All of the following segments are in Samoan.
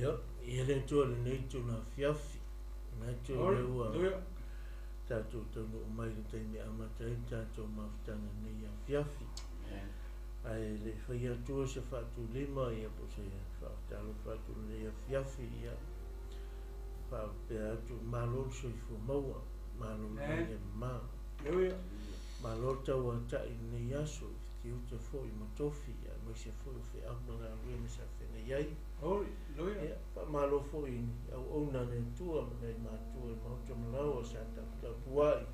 Ia, ia le Atua i lenei itula afiafi. Manatu o lea ua tatou taunuu mai i le taimi e amata ai le tatou mafutaga i lenei afiafi. Ae le i faia atua se faatulima ia po o se faatalofa atu i lenei afiafi, ia faapea atu, malo le soifua maua, malo le lagi e mama. Malo le tauatai i lenei aso i tiute foi ma tofi, aemaise foi o feau ma galuega sa feagai ai. Ia, faamalo foi i auauna a le Atua ma nai matua i Maota ma Laoa sa taputapuai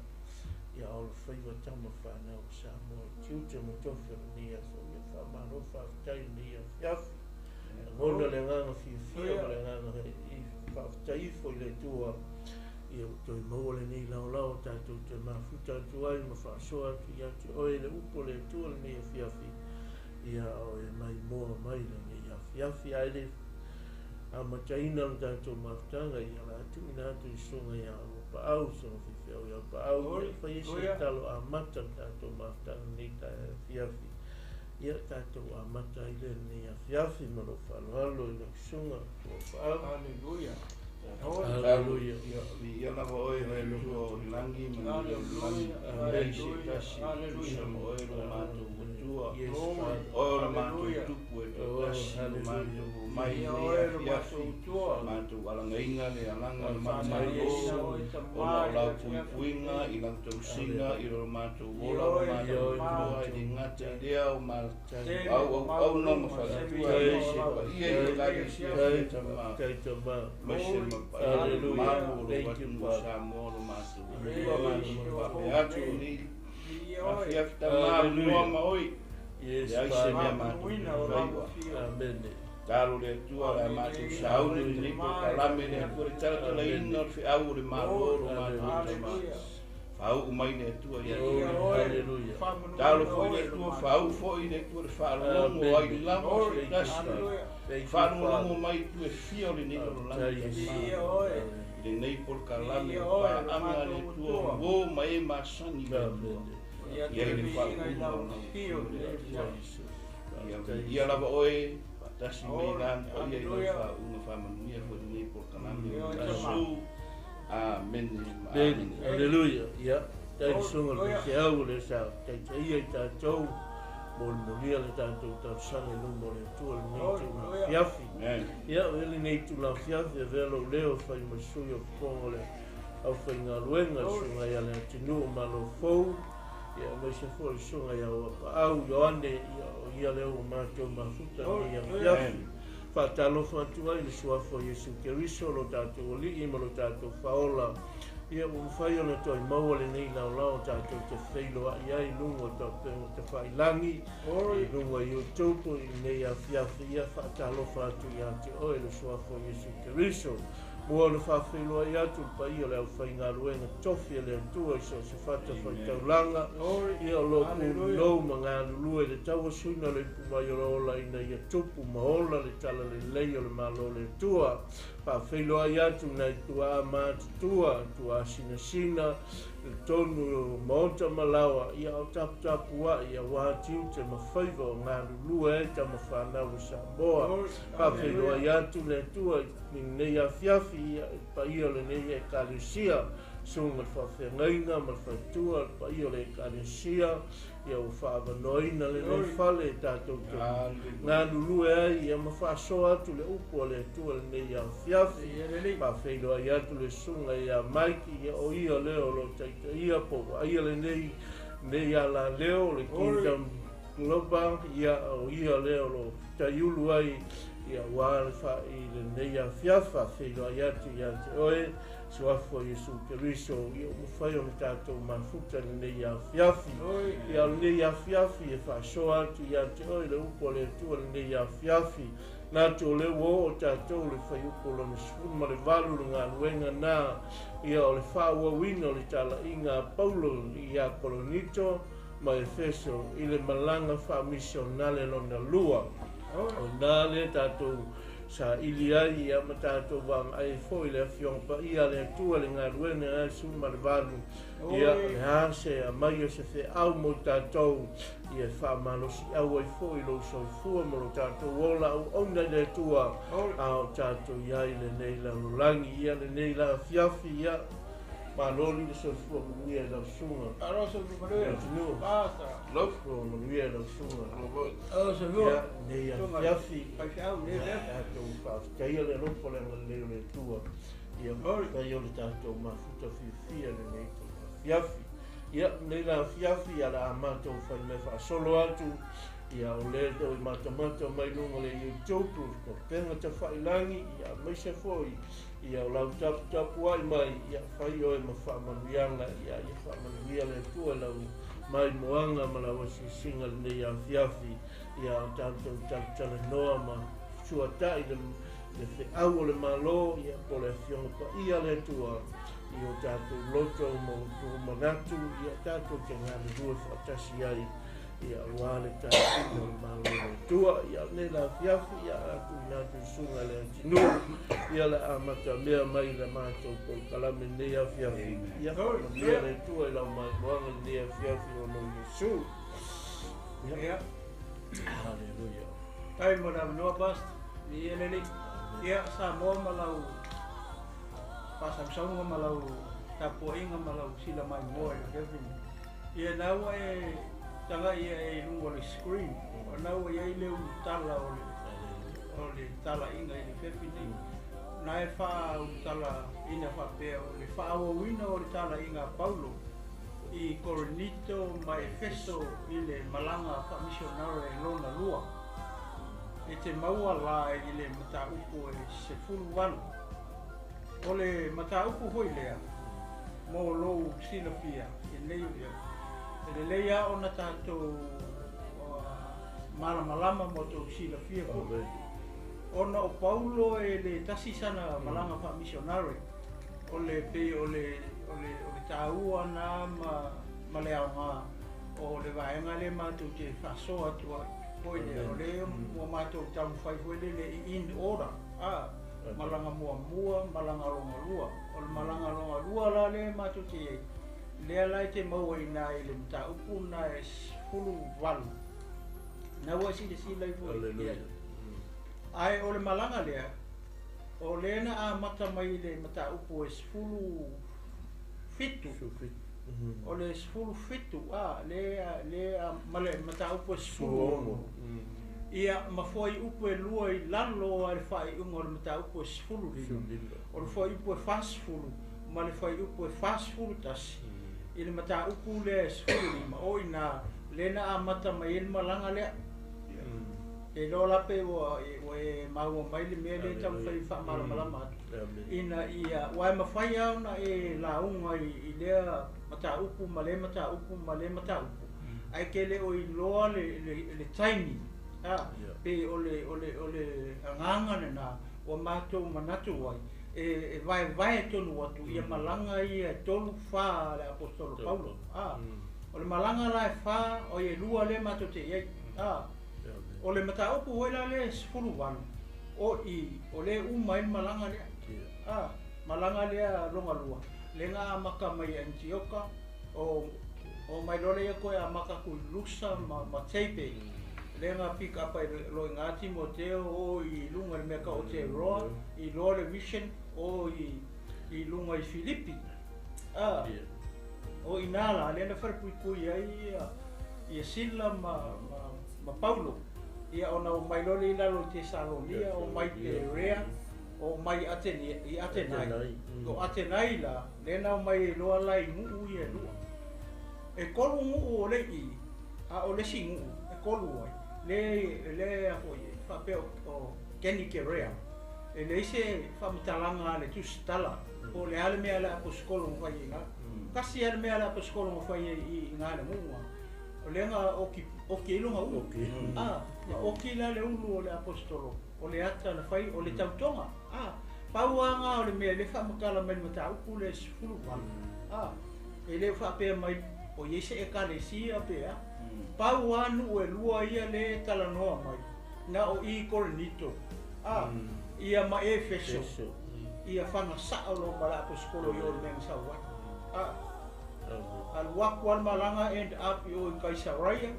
ia ola faiva tama fanau o Samoa i tiute ma tofi o lenei aso. Ia, faamalo faafetai i lenei afiafi. Lagona le agaga fiafia ma le agaga i faafetai ifo i le Atua. Ia ua toe maua lenei laolao tatou te mafuta atu ai ma faasoa atu ia te oe le upu o le Atua lenei afiafi. Ia o e mai moa mai lenei afiafi. Ae le amataina le tatou mafutaga, ia la tuuina atu i susuga ia Auapaau, susuga faifeau ia Auapaau, ia fai se tatalo amata le tatou mafutaga lenei afiafi. Ia tatou amata ai lenei afiafi ma lou faaaloalo i lau susuga Auapaau. Hallelujah. Hallelujah. Ia lava oe le Atua o le lagi ma le lalolagi. Leai se tasi e tusa ma oe lo matou Atua. Yes, Father. Oe o le matou tupu e toatasi, o matou omai i lenei afiafi, matou alagaina le alaga o le manumalo, ona o lau puipuiga i lau tausiga i lo matou ola ma matou Atua, e le gata i lea o auauauna ma faletua aemaise paia i Ekalesia Tama, aemaise ma paia mamalu o lou atunuu o Samoa, lo matou Atua, matou faapea atu lenei afiafi Tama, noa ma oe, leai se mea matou te faiva. Amen. Talo le Atua le a matou sauni lenei polokalame le Atua le talatalaina o le feau o le Malo lo matou Tama. Faauu mai le Atua ia te Hallelujah. Talo foi le Atua, faauu foi le Atua le faalogologo ai lava se tasi. Faalogologo mai i itu e fia o lenei lalolagi Tama. I lenei polokalame o paaga le Atua uo ma e masani le Atua. Ia i le faauuga o lau le Atua. Ia lava oe faatasi mai la paia i lau faauuga faamanuia foi lenei polokalame o Iesu. Amen. Amen. Hallelujah. Ia, tai le susuga o le faifeau o le sa taitaia i tatou, molimolimolia le tatou talosaga i luma o le Atua lenei itula afiafi. Ia, o lenei itula afiafi, avea lou leo e fai ma sui o fofoga o le aufaigaluega, le susuga ia Leatinuu Malo Fou, ia aemaise foi le susuga ia Auapaau Ioane, ia o ia lea ua matou mafuta lenei afiafi. Faatalofa atu ai le suafa o Iesu Keriso, lo tatou Alii ma lo tatou Faaola. Ia ua mafai ona toe maua lenei laolao tatou te feiloai ai i luga o taupega tafailagi, i luga o YouTube i lenei afiafi. Ia faatalofa atu ia te oe le suafa o Iesu Keriso. Mua ona faafeiloai atu le paia o le aufaigaluega tofi a le Atua i so o se fatafaitaulaga. Ia o lo o pulinou ma galulue i le tauasuina o le ipu mai o le ola ina ia tupu ma ola le talalelei o le Malo o le Atua. Faafeiloai atu nai tuaa matutua, tuaa sinasina, le tonu o maota ma laoa, ia o taputapuai aua tiute ma faiva o galulue ai tama fanau o Samoa. Faafeiloai atu le Atua i lenei afiafi, ia i le paia o lenei Ekalesia, susuga le faafeagaiga ma le faletua, le paia o le Ekalesia, ia ua faavanoaina lenei fale e tatou te galulue ai, ia ma faasoa atu le upu a le Atua lenei afiafi. Faafeiloai atu le susuga ia Mike, ia o ia lea o lo taitaia po o vaaia lenei alaleo o le Kingdom Global, ia o ia lea o lo taiulu ai ia ua le faai lenei afiafi. Faafeiloai atu ia te oe suafa o Iesu Keriso, ia ua mafai ona tatou mafuta lenei afiafi. Ia o lenei afiafi e faasoa atu ia te oe le upu a le Atua lenei afiafi. Natu o lea ua oo tatou le faiupu lona 18 le galuega na, ia o le faaauauina o le talaiga a Paulo ia Korinito ma Efeso i le malaga faamisionale lona lua. O na le tatou Saili ai ia ma tatou vaagaai ai foi i le Afioga Paia a le Atua i le galuega a 18. Ia, o le a se aumai o se feau mo i tatou, ia e faamalosiau ai foi lou soifua ma lo tatou ola auauna i le Atua, a o tatou i ai i lenei lalolagi, ia lenei la afiafi, ia, malo li le soifua manuia i lau susuga. Malo soifua manuia. Atunuu. Basta. Soifua manuia i lau susuga. Alo soifua. Ia, lenei afiafi. Faifeau, lenei afiafi. Tatou faafetaia le alofa o le agalelei o le Atua. Ia, faafetai o le tatou mafuta fiafia i lenei afiafi. Ia, lenei la afiafi, ia le a matou fai mea faasolo atu. Ia, o lea e matamata mai luga o le YouTube, o upega tafailagi, ia, aemaise foi, ia, o lau taputapuai mai, ia, fai oe ma faamanuiaga, ia, ia faamanuia le Atua i lau maimoaga ma lau asiasiga lenei afiafi, ia, o tatou talatalanoa ma suatai le feau o le Malo, ia, po o le Afioga Paia a le Atua, i o tatou loto ma outou manatu, ia, tatou te galulue faatasi ai, ia, aua le tapuina o le Malo o le Atua. Ia, lenei la afiafi, ia, a tuuina atu i susuga i le atunuu, ia, le amatamea mai le matou polokalame lenei afiafi. Ia, faamanuia le Atua i lau maimoaga lenei afiafi o lou Iesu. Ia. Haleluia. Tai mo le avanoa, Pastor. Ia lelei. Ia, Samoa ma lau faasausauga ma lau tapuaiga ma lau sila maimoa i le afiafi nei. Ia na ua e tagai ia e i luga o le screen, o na ua i ai le ulutala o le talaiga i le afiafi nei. Na e faaulutalaina faapea o le faaauauina o le talaiga a Paulo i Korinito ma Efeso i le malaga faamisionare lona lua. E te maua la i le mataupu e 18. O le mataupu foi lea, mo lou silafia i lenei e lelei lava ona tatou malamalama ma tou silafia foi. Ona o Paulo e le tasi sana malaga faamisionare, o le pei o le taua na ma le aoga o le vaega lea matou te faasoa atu ai foi lea, o lea ua matou taumafai foi lele i in order, malaga muamua, malaga longa lua. O le malaga longa lua la lea matou te i ai, lea la e te maua i nā i le mataupu na e 18. Na ua silasila i foi. Haleluia. Ae o le malaga lea, o lea na amata mai i le mataupu e 17. O le 17, lea ma le mataupu e 16. Ia, ma foi upu e lua i lalo a le faaiuga o le mataupu e 15. O le foi upu e 40 ma le foi upu e 41. I le mataupu lea e 15, o ina lea na amata mai ai le malaga lea. E loa la pe ua e maua mai le mea lea taumafai faamalamalama atu. Ina ia, ua e mafai lava ona e lauga i lea mataupu ma lea mataupu ma lea mataupu. Ae ke le o iloa le taimi. Pe o le agaga lena ua matou manatu ai e vaevae tonu atu ia malaga ia e 3 4 le apostolo Paulo. O le malaga la e 4 o ia 2 lea matou te i ai. O le mataupu foi la lea e 18 o i o le uma ai le malaga lea. Malaga lea longa lua le nga amata mai Antioka o mai loa ia koe amata ku Lusa ma Teipe. Le nga pick up ai lo nga Timoteo o i lunga le mea ka o te roa i loa le mission o i lunga i Filipi. O i nā la le na wharepuipui ai ia Sila ma Paulo. Ia ona o mai loa le i lalo i Tesalonia, o mai Perea, o mai Atene, i Atenai. O Atenai la, le na o mai loa la i nguu ia lua. E kolu nguu o le i, a o le si nguu, e kolu ai. Le a foi, whapea o Kenny Kerea. E le ise whamatalanga le tusitala, o le ale mea le aposkolo ngawhai i ngā. Kasi ale mea le aposkolo ngawhai i ngā le ngunga. O le nga oki ilunga ulu. Oki la le ulu o le apostolo, o le ata na whai, o le tautonga. Pauanga o le mea le whamakala mai le mataupu le 18. E le whapea mai o iese e kalesia pea. Pauanu e lua ia le talanoa mai. Na o i Korinito. Ia ma Efeso. Ia whangasao lo ma le aposikolo i o le mea na sau ai. Alu aku a le malaga end up i o i Kaisaraia,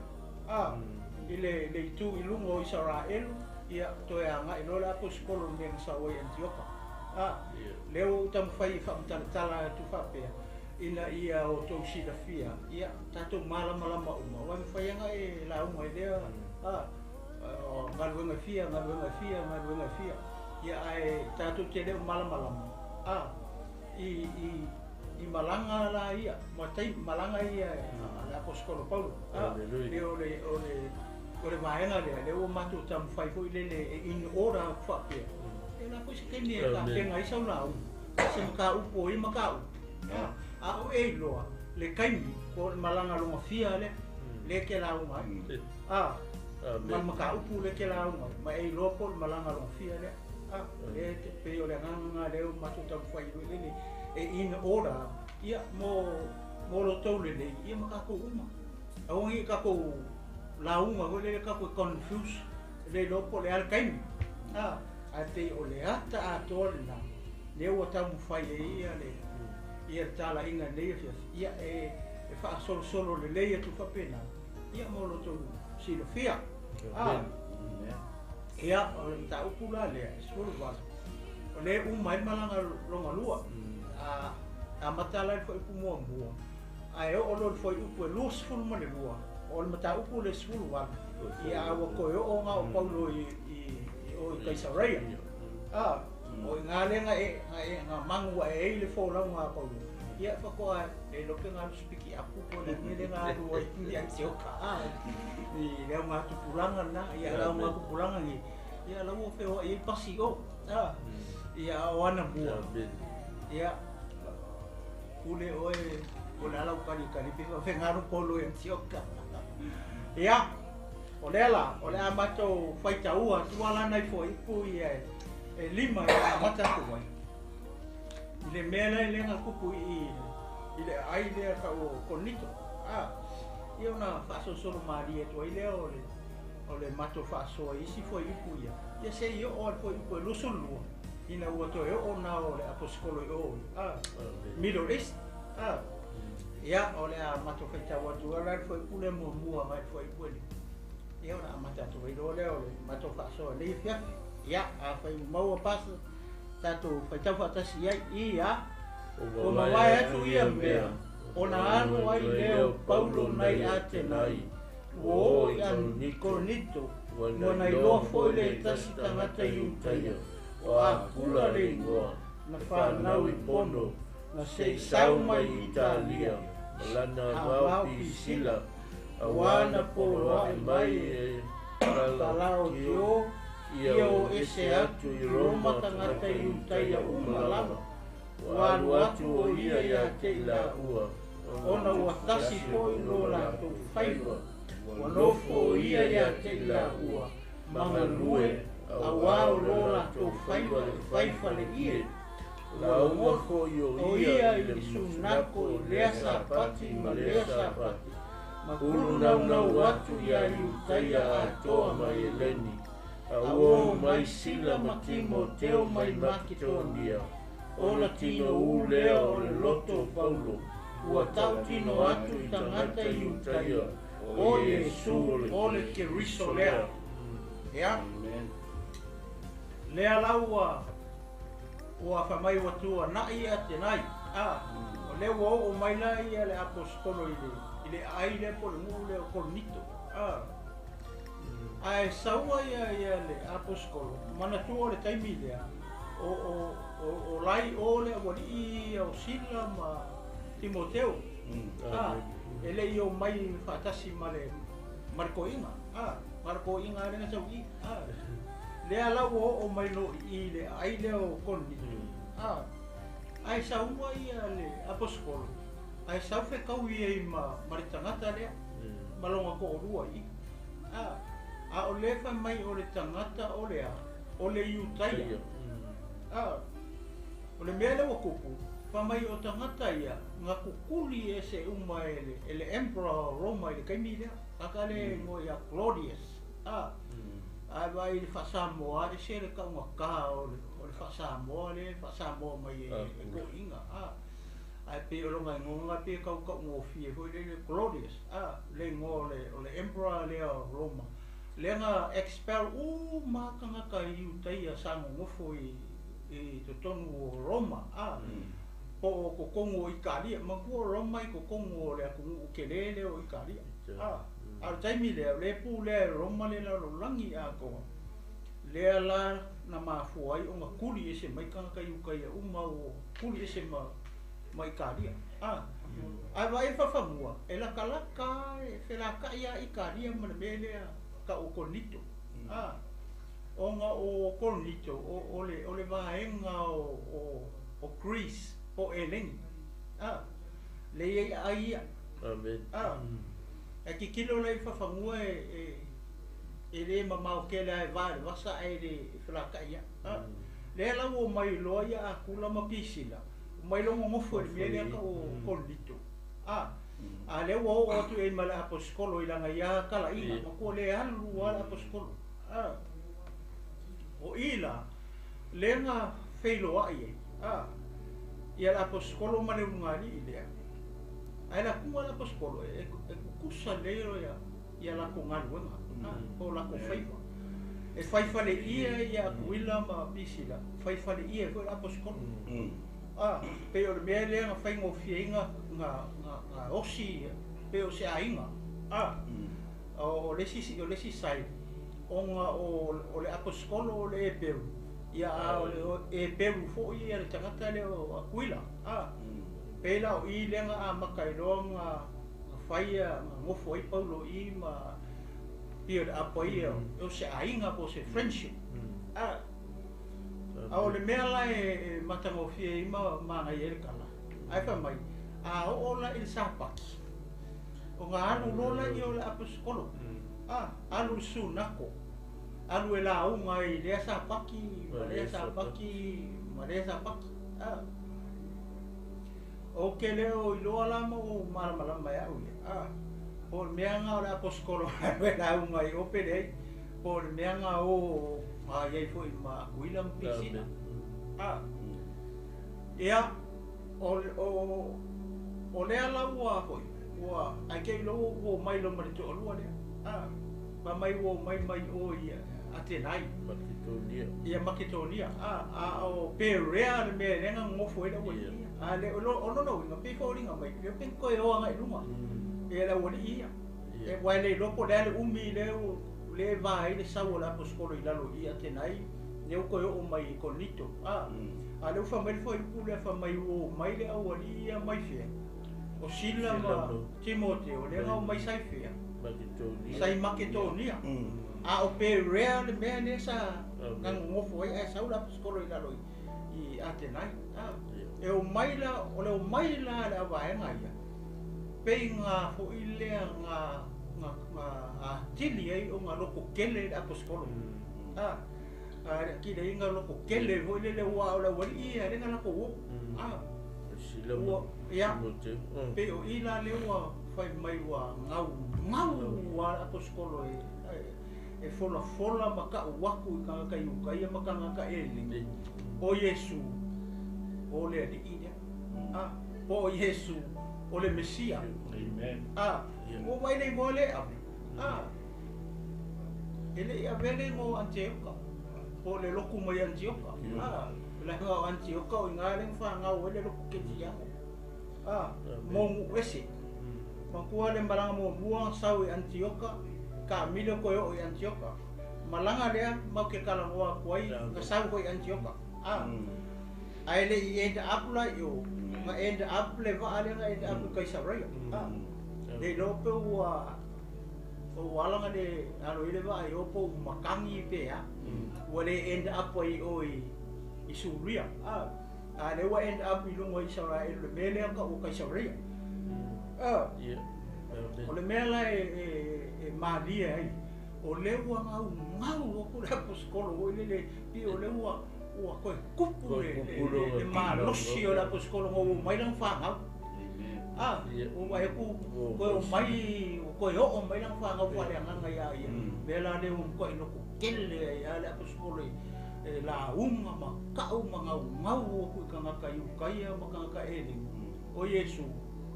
i le itu i luga o Isaraelu, ia toe agai loa le aposikolo i le mea na sau ai i Antioka. Lea ua ou taumafai e faamatalatala atu faapea, ina ia outou silafia, ia tatou malamalama uma, aua e mafai lava ona e lauga i lea galuega e fia, galuega e fia, galuega e fia, ia ae tatou te le o malamalama i malaga la ia, ma taimi, malaga ia a le aposikolo Paulo. Pei o le vaega lea, lea ua matou taumafai foi lele e in order atu faapea. E la foi se taimi e tapena ai sau lauga, se mataupu o ia mataupu. A o e iloa le taimi po o le malaga logafia lea, lea e te lauga ai. Ma le mataupu lea e te lauga ai, ma e iloa po o le malaga logafia lea. Lea e pei o le agaga lea ua matou taumafai ai lele e in order ia mo lo tou lelei ia ma tatou uma. Aua ne i tatou lauga foi lele tatou e confuse le iloa po o le a le taimi. Ae pei o le ata atoa lena lea ua taumafai ai ia le ia le talaiga nei afiafi ia e faasolosolo lelei atu faapena ia mo lo tou silafia. Ia o le mataupu la lea 18 o le uma ai le malaga longa lua. Amata la le fuaiupu muamua ae oo loa le fuaiupu e 22 o le mataupu le 18 ia a ua toe oo na o Paulo i o i Kaisaraia. O i ngā lea nga mangu e ei le folauga a Paulo. Ia faatoa le iloa pe galu sipiki apu po o le mea lea na alu ai i Antioka. I le auga tupulaga lena, ia le auga tupulaga nei, ia la ua feoai ai pasi o. Ia o ana mua. Ia pule oe o le ala ukali kali pe faafegalu Paulo i Antioka. Ia o lea la, o le a matou faitaua atu ala nai fuaiupu ia e lima e amata atu ai. I le mea lea le na tupu i le aai lea tau o Korinito. Ia ona faasolosolo malie atu ai lea o le matou faasoa i isi fuaiupu ia. Ia se i oo a le fuaiupu e 22 ina ua toe oo na o le aposikolo i o Middle East. Ia o le a matou faitau atu ala le fuaiupu lea muamua mai le fuaiupu e lima. Ia ona amata atu ai loa lea o le matou faasoa nei afiafi. Ia a fai maua pasa tatou faitau faatasi ai ia ua mavae atu ia mea ona alu ai lea o Paulo nai Atenai ua oo i Korinito ua na iloa foi le tasi tagata Iutaia o Akula le igoa na fanau i Pono na se i sau mai Italia ma lana vao Pisila auā na poloaʻi mai e Kalautio ia o ese atu i Roma tagata Iutaia uma lava ua alu atu o ia ia te i laua ona ua tasi foi lo latou faiva ua nofo o ia ia te i laua ma galue auā o lo latou faiva e faifaleie lauga foi o ia i le sunako i lea sapati ma lea sapati ma kulunaunau atu ia Iutaia atoa ma Eleni a ua o mai Sila ma Timoteo mai Maketonia ona tino u lea o le loto o Paulo ua tautino atu i tagata Iutaia o Iesu o le Keriso lea. Ia lea la ua faamai ua tuana'i Atenai. O lea ua oo mai la ia le aposikolo i le aai lea po o le nuu lea o Korinito. Ae saua ia le aposikolo manatua o le taimi lea o lai o le aualii o Sila ma Timoteo. E le i o mai faatasi ma le toeaina. Ma le toeaina lea na sau i. Lea la ua oo mai loa i le aai lea o Korinito. Ae saua ia le aposikolo ae sau fetau ia i ma le tagata lea ma lona toalua i. A o lea fai mai o le tagata o le a o le Iutaia. O le mea lea ua tupu fai mai o tagata ia na kukuli ese uma e le Emperor o Roma i le taimi lea tagata lea e igoa ia Claudius. Ae vaai i le faa-Samoa e se le kaugata o le faa-Samoa lea e faa-Samoa mai e toeaiina ae pei o lona igoa lena pei e tau taugofie foi lele Claudius le igoa o le Emperor lea o Roma lea na expel uma lava tagata i Iutaia sa nonofo i totonu o Roma po o totonu o Italia. Manatua o Roma i totonu o le atunuu tele lea o Italia. A o le taimi lea, o lea e pulea e Roma le lalolagi atoa, lea la na mafua ai ona tuli ese mai tagata Iutaia uma ua tuli ese ma Italia. Ae vaai le faafanua, e latalata e felata'i lava Italia ma le mea lea tau o Korinito. Ona o Korinito o le vaega o Greece po o Eleni. Lea e i ai aai ia. Ae tilotilo la i le faafanua e le mamao tele lava e va i le vasa ae le felata'i lava. Lea la ua omai loa ia Akula ma Pisila, omai loa nonofo i le mea lea tau o Korinito. A lea ua oo atu i ai ma le aposetolo i lana ia talaiga, matua le alu lava le aposetolo. O i la, lea na feiloai ai ia le aposetolo ma le ulugalii lea. Ae le atuga le aposetolo e tutusa lelei ia latou galuega po o latou faiva. E faifaleia ia Akuila ma Pisila, faifaleia ai foi le aposetolo. Pei o le mea lea na faigofie ai na osi pei o se aiga. O le isi side, ona o le aposetolo o le Eperu, ia a o le Eperu foi ia le tagata lea o Akuila. Pei la o i lea na amata ai loa na faia na nofo ai Paulo i ma pei o le apo ai o se aiga po o se friendship. A o le mea la e matagofie ai ma manaia ai le tala, ae fai mai, a oo la i le Sapati, ona alu loa laia o le aposetolo, alu i le sunako, alu e lauga ai i lea Sapati, ma lea Sapati, ma lea Sapati. Ou te le o iloa la ma ou malamalama e au ia. Po o le mea lena o le aposetolo alu e lauga ai o pe leai, po o le mea na o i ai foi ma Akuila ma Pisila. Ia, o lea la ua foi, ua ae te i loa ua omai loa ma le toalua lea. Fai mai ua omai mai o i Atenai. Maketonia. Ia Maketonia. A o Perea le mea lea na nonofo ai le aualii ia. A le o lona uiga pei foliga mai, le pe toe o agai i luga. Ia le aualii ia. E aua e le iloa po o le a le umi lea e va ai le sau o le aposetolo i lalo i Atenai, lea ua toe oo mai i Korinito. A lea ua fai mai le fuaiupu lea, fai mai ua omai le aualii ia mai fea? O Sila ma Timoteo, lea na omai sai fea? Sai Maketonia. A o Perea le mea lea sa na nonofo ai ae sau le aposetolo i lalo i Atenai. E omai la, o le omai la le avaega ia, pei ngā foi lea ngā atili ai o ngā loko kele le aposetolo. Ki le inga loko kele foi lele ua o le aualii ia le nga lako o. Sila Ia, Timoteo. Pei o i la lea ua fai mai ua ngau ngau a le aposetolo e folafola ma ka'u aku i tagata Iutaia ma tagata Eleni. O Iesu, o le alii lea. Po o Iesu, o le Mesia. Amen. Ua vaai le igoa lea e ave. E le i avea le igoa o Antioka, po o le loku mai Antioka. Leaga o Antioka o i ina lea na fanau ai le loku Kerisiano. Mo nu'u ese. Manatua le malaga muamua na sau i Antioka, kamilo toe oo i Antioka. Malaga lea matou te talanoa atu ai na sau foi i Antioka. Ae le i end up la i o, na end up le vaa lea na end up i Kaisareia. Le iloa pe ua o ala na le alo i le vaa i o po o makagi pe a. Ua le end up ai o i Suria. A lea ua end up i luga o Isaraelu le mea lea tau o Kaisareia. O le mea la e malie ai, o lea ua gau gau atu le aposetolo foi lele, pei o lea ua toe tupu le malosi o le aposetolo na ua omai lana fanau. Ua vaai atu toe omai ua Toe oo mai lana fanau faaleagaga iā ia. Mea la lea ua matuai lototele ai lava le aposetolo i lauga ma tau ma naunau atu i tagata Iutaia ma tagata Eleni, o Iesu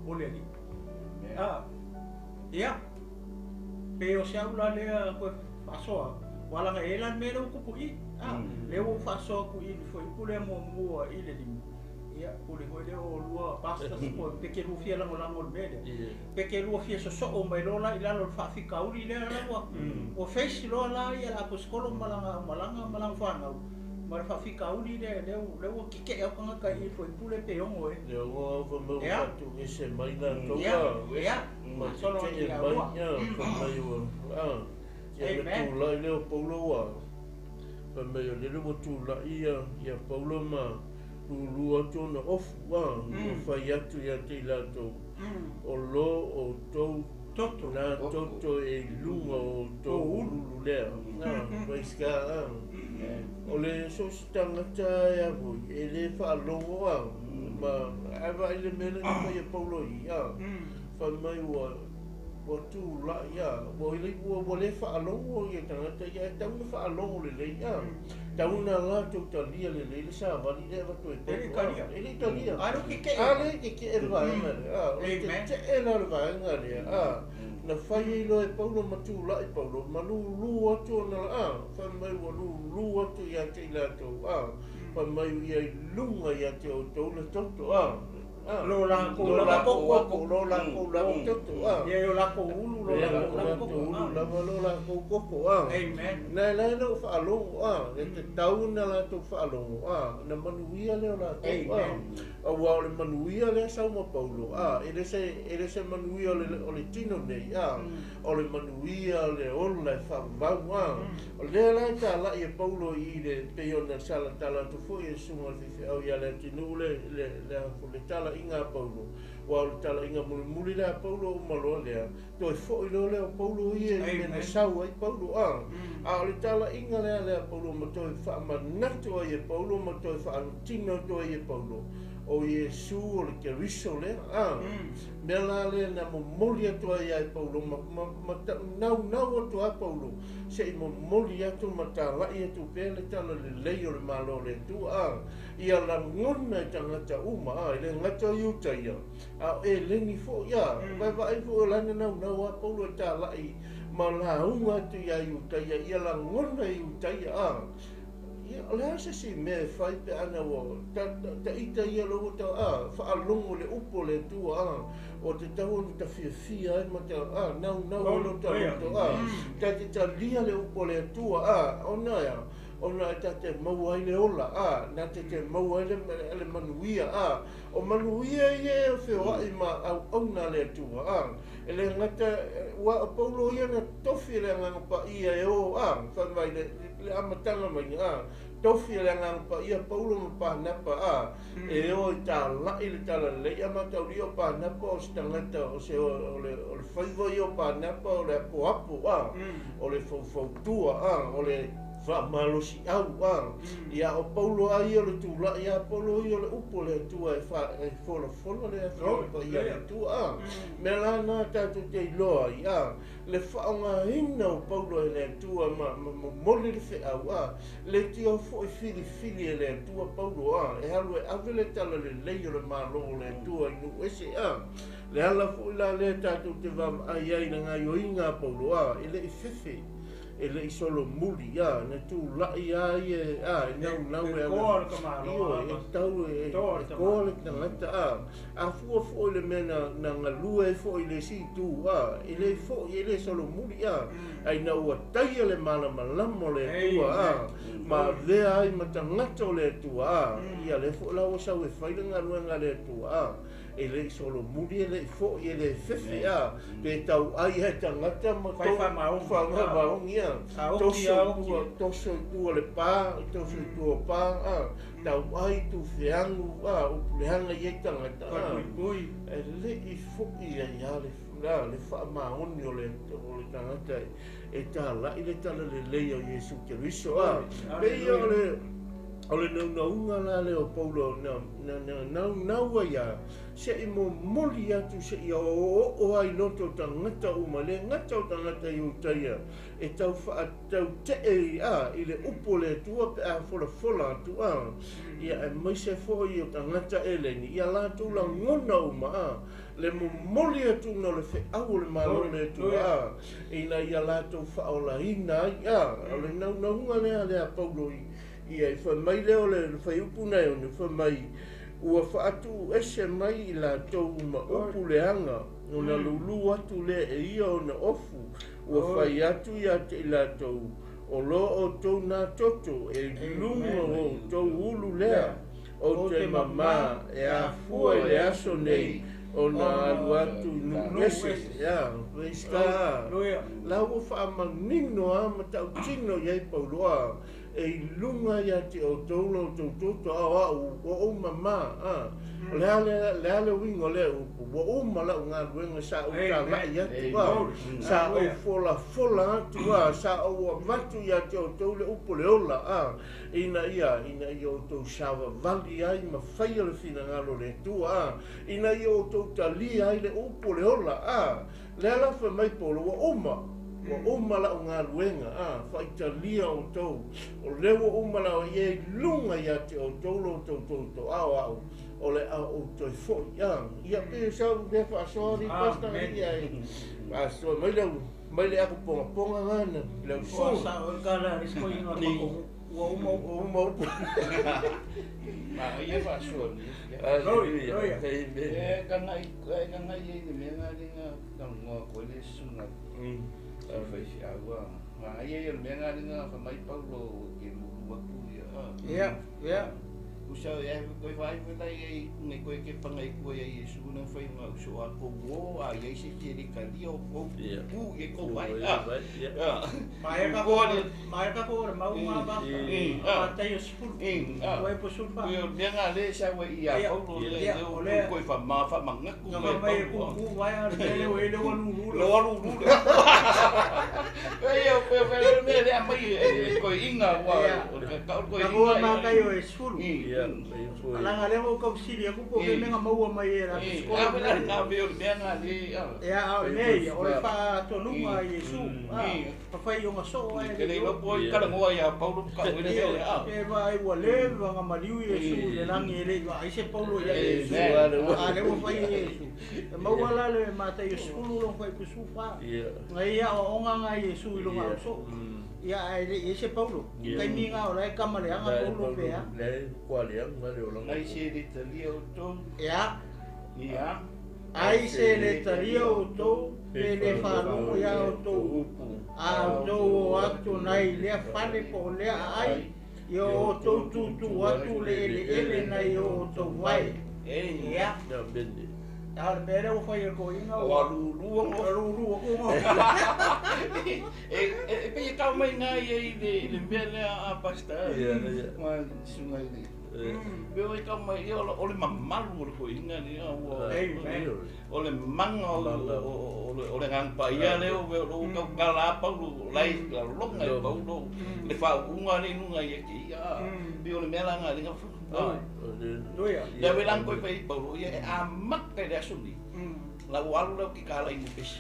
o le Alii. A, ia, pei o se au la lea toe faasoa atu, aua leaga e i ai la le mea lea ua tupu i i, a, lea ua ou faasoa atu i le fuaiupu lea muamua i le 5. Ia, pule foi lea o oulua pastors po pe te lua fia lagolago i le mea lea. Pe te lua fia sosoo mai loa la i lalo o le faafitauli lea la ua ua face loa la ia le aposetolo ma lana aumalaga ma lana fanau ma le faafitauli lea lea lea ua tetee atu tagata i le fuaipule pe ono e. Le ono au fai mai ua faatuese mai latou la. Ia, Ma tetee mai, ia, fai mai ua, a, ia le tulai lea o Paulo ua, fai mai o lele ua tulai ia, ia Paulo ma lulu atu ona ofu, a, ua fai atu ia te i latou, O lo outou toto, na toto e i luga o outou ululu lea. A, praise God, a. O le so o se tagata e a foi, e le faalogo, a, ma, ae vaai le mea lea na fai e Paulo i i, a, fai mai ua, ua tulai, a, ua le, ua le faalogo ia tagata ia, e tatau ona faalogo lelei, a. Tau na latou talia lelei le savali lea e avatu ai Paulo, a, e le i talia. A lea e tetee le vaega lea, a, o le tetee la o le vaega lea, a, na fai ai loa e Paulo ma tulai Paulo ma lulu atu ona, a, fai mai ua lulu atu ia te i latou, a, fai mai ia i luga ia te outou le toto, a. Lo lakou lava koko. Lo lakou lava toto, a. Ia, i o lakou ulu, lo lakou lava koko. Ulu lava lo lakou koko, a. Amen. Na e la e leo faalogo, a. E tatau ona latou faalogo, a. Na manuia lea o latou, a. Aua o le manuia lea sau ma Paulo, a. E le se, e le se manuia o le, o le tino nei, a. O le manuia o le ola e faavavau, a. O lea la e talai e Paulo i le, pei ona sa tala atu foi e Susuga i le Faifeau ia Leatinuu le, le, le, le talaiga a Paulo, aua o le talaiga mulimuli lea a Paulo uma loa lea, toe foi loa lea o Paulo ia i le mea na sau ai Paulo, a. A o le talaiga lea lea a Paulo ma toe faamanatu ai e Paulo ma toe faaantino atu ai e Paulo, o Iesu o le Keriso lea, a. Mea la lea na momoli atu ai ia e Paulo ma, ma, ma naunau atu a Paulo, se i momoli atu ma talai atu pea le tala lelei o le Malo o le Atua, a, ia lagona e tagata uma, a, e le gata o Iutaia, a o Eleni foi, a, vaevaai foi o la na naunau a Paulo e talai ma lauga atu iā Iutaia, ia lagona e Iutaia, a. Ia, o le a se isi mea e fai pe ana ua ta, ta, ta ita ia lo ua ta, a, faalogo le upu o le Atua, a, o te tau ona ta fiafia ai ma ta, a, naunau ai lo ta loto, a, ta te talia le upu o le Atua, a, ona e a, ona e ta te maua ai le ola, a, na te te maua ai le, le manuia, a, o manuia ia e feoai ma auauna a le Atua, a, e le gata, ua o Paulo ia na tofi e le Agaga Paia e o, a, fai mai le, le amataga mai, a, tofi e le Agaga Paia Paulo ma Panapa, a, e o i talai le talalelei, a mataulia o Panapa o se tagata, o se, o le, o le faiva ia o Panapa o le apoapo, a, o le faufautua, a, o le faamalosiau, a, ia o Paulo a ia o le tulai a Paulo ia o le upu o le Atua e fa, e folafola le Afioga Paia a le Atua, a, mea la na tatou te iloa ai, a, le faaaogaina o Paulo e le Atua ma, ma momoli le feau, a, leitioa foi filifili e le Atua Paulo, a, e alu e ave le talalelei o le Malo o le Atua i nuu ese, a, le ala foi la lea tatou te vaavaai ai i le gaioiga a Paulo, a, e le i fefe, e le i solomuli, a, na tulai a ia, a, e naunau e E toa le tamaloa, ioe, e tau e, Toa le e toa le tagata, a, a fua foi le mea na, na galue ai foi i le isi itu, a, e le foi, e le solomuli, a, ai na ua taia le malamalama o le Atua, a, ma avea ai ma tagata o le Atua, a, ia lea foi la ua sau e fai le galuega a le Atua, a, e le i solomuli, e le i foi, e le fefe, a, pe tau ai e tagata ma Fai faamaoni. faamaoni, a, A oki, toso a i oki. tua, toso i tua le pa, toso i tua pa, a, tau ai tu feagu, a, upuleaga i ai tagata, a, Faaipuipui. e le i foi ai a le, a, le faamaoni o le, o le tagata e talai le talalelei o Iesu Keriso, a, pei o le O le naunaunga la lea o Paulo na naunau ai a se'i momoli atu se'i o'oo'o ai loto o tagata uma, le gata o tagata Iutaia e tau fa'ataute'e a i le upu o le Atua pe a folafola atu a ia aemaise fo'i o tagata Eleni ia latou lagona uma a le momoli atuga o le fe'au o le Malo o le Atua a ina ia latou fa'aolaina ai a o le naunauga lea lea Paulo i ia i fai mai lea o le faiupu na e ono fai mai ua fa'atu'u ese mai i latou ma upu leaga ona lulu atu lea e ia ona ofu ua fai atu ia te i latou o lo outou nā toto e luga o outou ulu lea o te mamā e afua i le aso nei ona alu atu i nuu ese ia praise God la ua fa'amanino a ma ta'utino i ai Paulo a e i luga ia te outou lo outou toto ao a'u ua ou mamā a o le a le uiga o lea upu ua uma la'u galuega sa ou tala'i atu a sa ou folafola atu a sa ou avatu ia te outou le upu le ola a ina ia outou savavali ai ma faia le finagalo o le Atua a ina ia outou talia ai le upu le ola a lea la fai mai Paulo ua uma la'u galuega a fa'aitalia outou o lea ua uma la'u ia i luga ia te outou lo outou toto ao a'u o le a ou toe fo'i a ia pe sau lea fa'asoa li pasta ia fa'asoa mai le aku pongaponga gana le usu sa o kala le skoinga ua uma uma upu ma ia fa'asoa ni Hallelujah. E kangai i le mea nga linga kalongoa koe le susuga fai fi'aua ma ia ia le mea nga linga fa'amai Paulo ke lulu atu ia ia ia usa ia koe fa'ai felai ai ngai koe ke pangai koe ia Iesu na fai nga uso a ko wo a ia se ke le kalia o ko pu ye ko vai a mai ka ko mau ma ba a taio sful ko e posul fa ko mea nga le sa wa ia Paulo le ko fa ma fa manga ku mai ku ku vai a le o le walu lu lo lu lu ia pe pe me le mai ko inga wa ka ko inga ma ka yo sful Alanga le mo kausili aku po ke menga maua mai era skola na be o mea nga le ia o nei o le fa tonunga Iesu a fa fai o ngaso ai ke le lopo i kala ngoa ia Paulo ka o le a e vai ua le nga maliu Iesu le langi le ai se Paulo ia Iesu a le mo fai Iesu e maua la le mata Iesu lo fai ku su fa ngai ia o nga nga Iesu i lo ngaso ia ai le ese Paulo kai mi nga ora e kama le anga Paulo pe a le kwa le anga le ola ngai se le talia o tou ia ia ai se le talia o tou pe le faalogo ia o tou upu a o tou o atu nai lea fale po o lea aai ia o tou tutu atu le eleele nai o tou vai ia A le mea lea ua fai e koʻiga ua lulua lulua kuga e pe e tau mai ngai ai le mea lea a pasta ma susuga i le pe o e tau mai ia o le mamalu o le koʻiga lea ua o le maga o le agaga paia lea o lou taukala a Paulo lai laloga e Paulo le faauuga le iluga ia ke ia pe o le mea laga lega lea velaga koe fai Paulo ia e amata i le aso nei lau alu lau ke kala i mupesi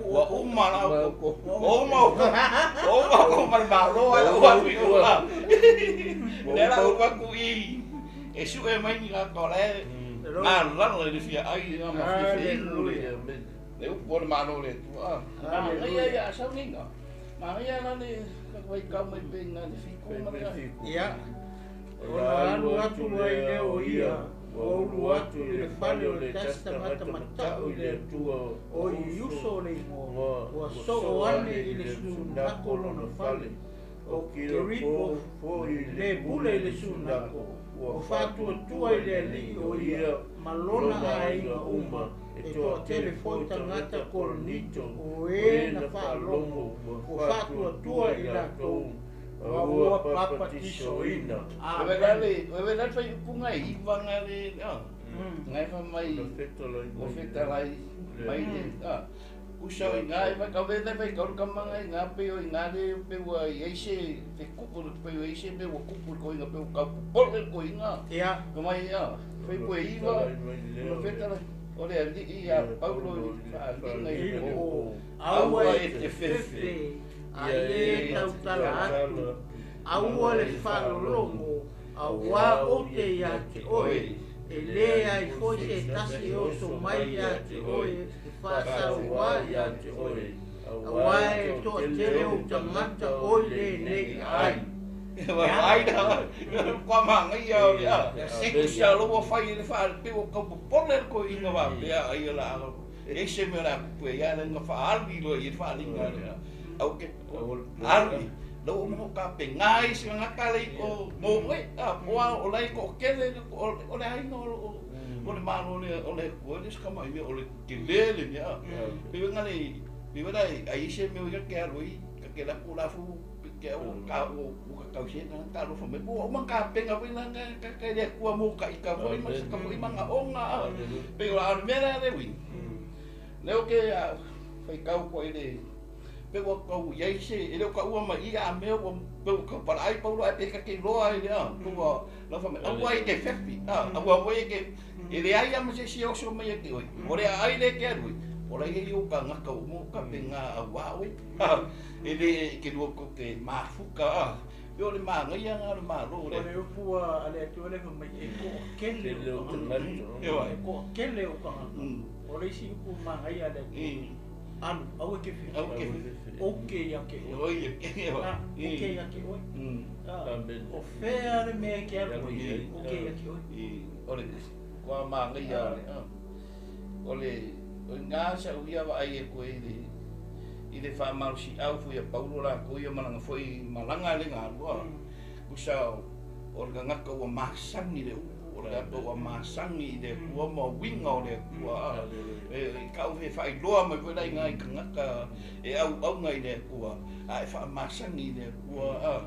ua uma lau uma uma uma le malo ai lau alu i ua lea lau aku i e su'e mai ni laka o lae galala i le fia'ai ma fiafiaigu le upu o le malo le Atua a ia ia asaugiga magaia la le vaikau mai pe ga le fiku ma le ia ona alu atu ai lea o ia ua ulu atu i le fale o le tasi tagata mata'u i le Atua o Iuso le igoa ua so'o ane i le sunako lona fale o Keripo le pule i le sunako ua fa'atuatua i le ali'i o ia ma lona aiga uma e to'atele fo'i tagata Korinito o e na fa'alogo ua fa'atuatua i latou ua papatisoina. Ave la fai upunga i iwa le ngai fa mai o fetalai mai le Usa i ngā, e ka vele vai ka ka manga i ngā pe o i ngā le pe ua i ei se te kupu pe o i se me ua kupu ko inga pe o ka pole ko inga. Ia. Ka mai ia, fai po e iwa, o fetala, o le ali i a Paulo i whaalinga i o. Aua e te fefe, a e tautala atu, aua le whalologo, aua o te ia te oe, e le ai foi se tasi o so mai ia te oe, e whāsau ia te oe, aua e toa tele o tangata oi le nei ai. Ai na, kua manga ia o le a. Usa lo fai le wha pe o ka pole ko inga wa pe a ai la. E se me la kupu e ia nga whaali lo i whaalinga le a. Au ke ali. Lo mo ka pe ngai se nga kale o mo we a o o lai ko kele o le ai no o le malo le o le ko le ska mai o le kele le mea. Pe nga le pe wa ai se me o ke alo i ka ke la ku la fu ke o ka o ka kau se na ka lo fo me o man ka penga we na ka ka le ku mo ka i ka fo i ma ka fo i manga onga pe o a me la le wi. Le o ke a fai kau ko ile pe o kau iai se e le ka ua mai a me o pe o ka para ai paulo ai pe ka ke loa i le a ua la fa me au ai ke fefi a au ai ke e le ai a ma se si o so mai ke oi o le ai le ke arui o le ai o ka ngaka o mo ka pe nga a wa oi e le ke lu ko ke mafuka a pe o le ma ngai nga le ma lo le o le upua ale atu le mai e ko kele o e ko kele o ka o le si upu ma ngai ale alu au ke fi au ke o ke ya ke oi o ke ya ke oi o fea le me ke alu o ke ya ke oi o le kwa ma ngai ya le o le nga sa uia wa ai e ko i le wha marusi au fu ia Paulo la ko ia malanga foi malanga le ngā lua kusa o le ngaka ua masangi le upu o le ngaka ua masangi le kua ma winga o le kua e kau he whailoa mai foi lai ngai ka ngaka e au au ngai le kua a e wha masangi le kua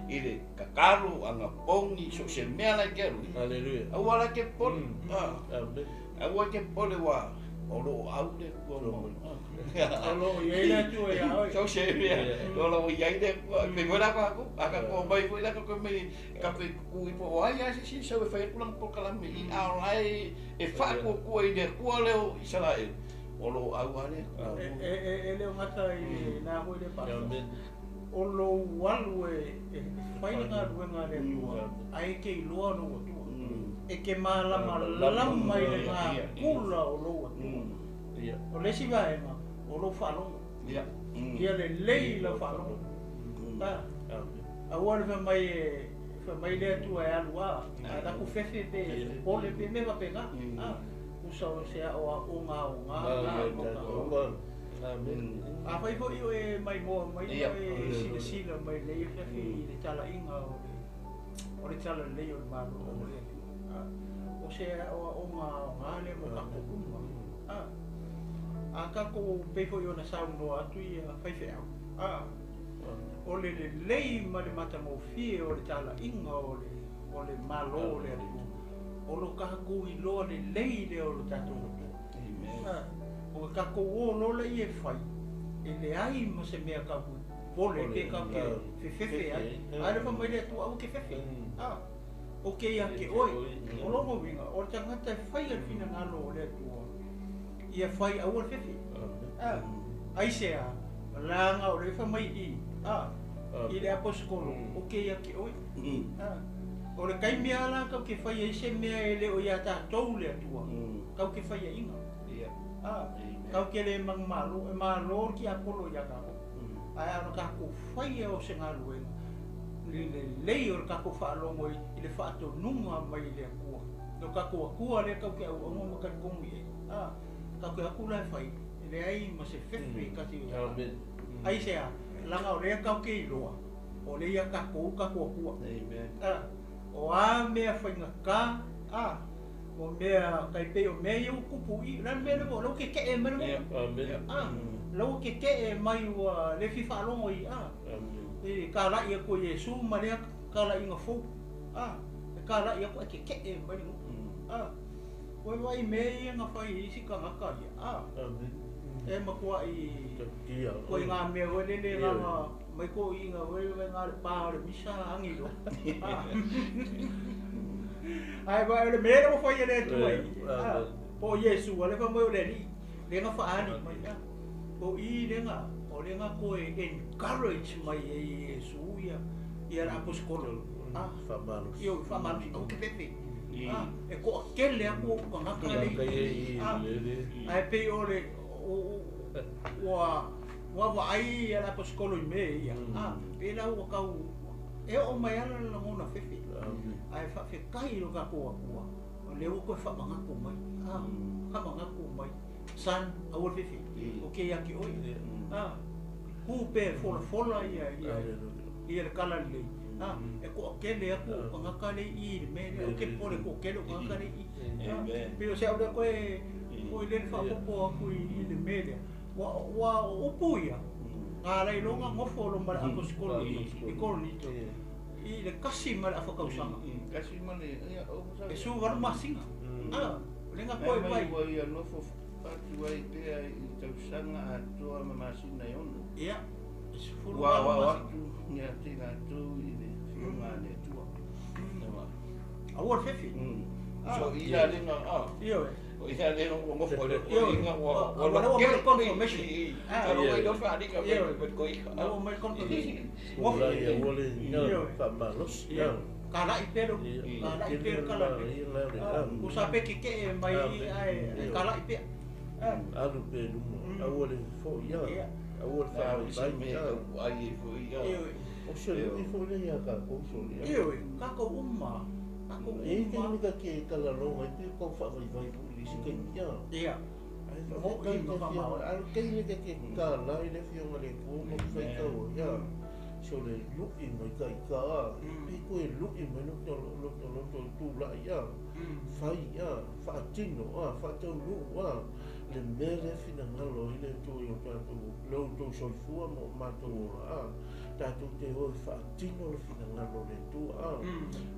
i le kakalo anga pongi so se mea lai ke arui. Hallelujah. Aua la ke pole. Aua ke pole wa o lo au le kua mo. O lo iai le atu e au. So se mea. O lo iai le kua. Me voe la ko aka ko mai foi la ko me ka pe ku i po ai a se se e fai kulang po kala me i a lai e fa ko ko i le kua le o Israel. O lo au ale. E le ngata i na hoi le pa. O lo walu e fai nga luenga le tua. Ai ke iloa no tua. E ke malama lama i le ngā kula o lo atua. O le si vaenga, o lo whalongo. Ia le lei la whalongo. Aua le whamai le atua e alu a. A taku fefe pe, pole pe mewa pe ngā. Usa o se o a o ngā o ngā. A whai fo i o e mai moa mai e sila sila mai le i fefe i le tala inga o le tala lei o le malo o le o se o o ngā o ngā le mo kako uma. A kako peifo i ona saunoa atu i a whaiwheau. O le le lei ma le matangofie o le tala inga o le malo o le atu. O lo kako i loa le lei le o le tātou atua. O kako o lola i e whai. E le ai ma se mea kaku pole pe kau ke fefefe ai. A le whamai le atua au ke fefe. O ke ia ke oi, o longo winga, o le tangata e whai al whina ngalo o le atua, ia whai au al fefe. Ai se a, langa o le whamai i, i le aposkolo, o ke ia ke oi. O le kai mea la kau ke whai ai se mea e le o ia tātou le atua, kau ke whai a inga. Kau ke le mang malo, e malo ki apolo ia kako. Ai ano kako whai e o se ngaluenga. Le lei o le kako whaalongo i le whaatonunga mai le akua. No kako akua le kau ke au ongo makari kongu i e. Kau ke aku lai whai, le ai ma se fefe kasi o. Amen. Ai se a, langa o lea kau ke iloa, o le ia kako kako akua. Amen. O a mea whainga ka, o mea kai pe o mea iau kupu i, lan mea lewa, lau ke ke e mai lewa. Amen. Lau ke ke e mai ua le fi whaalongo i, Amen. E ka lai a ko Yesu ma lea ka lai nga fou. E ka lai a ko e ke ke e mai lewa. Koe vai me ia nga whai isi ka ngaka ia. Amen. E matua i ko i ngā mea wele le ngā mai ko i ngā wele wele ngā le pā o le misa angi lo. Ai va le mea le whai e le atua i. Po Yesu ale fa mai o le li le ngā whaani mai. Po i le ngā o le ngā koe encourage mai e Yesu ia ia la aposkolo. Whamalosi. Io whamalosi au ke pepe. E ko akele aku o kangaka le. Ai pe o le ua ua ai ia la aposkolo i me ia. Pe la ua kau e o mai ala la ngona fefe. Ai fa fe kai lo ka ko akua. Le ua koe whamangako mai. Whamangako mai. San au fefe. O ke ia ki oi. Ku pe fola fola ia ia. Ia le kala le. E ko akele aku o kangaka le i le me le o ke pole ko akele o kangaka le i. Pe o se au le koe koe le whapopo aku i le me le. Wa upu ia. Ngā rei longa ngofo lo mara aposkolo i Korinito. I le kasi ma le awhakausanga. Kasi ma le... E su waru masinga. Lenga koe vai. Mai wa ia nofo atu ai pea i tausanga atoa ma masina e ono. Ia. Wa wa atu ia te rātou i le whionga le atua. Aua fefi. So ia lenga a. Io. O ia lenga o ngofo le o inga wa wa wa mai confirmation. Wa wa fa ni ka me ko i. Wa mai confirmation. Wa ia wa le whamalosi. Ka lai pelo. Ka lai pelo ka lai. O sa pe ke ke mai ai ka lai pe. Alu pe lumo. Aua le fo ia. Aua le whaai mai ai e fo ia. O se lui fo le ia ka kouso le. Io, ka ko umma. Ka ko umma. E te nika ke kala longa i te kau whaavaivai pu i si kai ia. Ia. Ai wha i ma alu kei le ke ka la i le fionga le kua ma whai tau ia. So le lui mai kai ka a. Pe koe lui mai no lo lo tū la ia. Whai ia, whaatino a, whaatau nu a. Le mea le whinangalo i le tō i o tātou lau tō soifua mo mātou ora a. Tātou te hoi whaatino le whinangalo le tū a.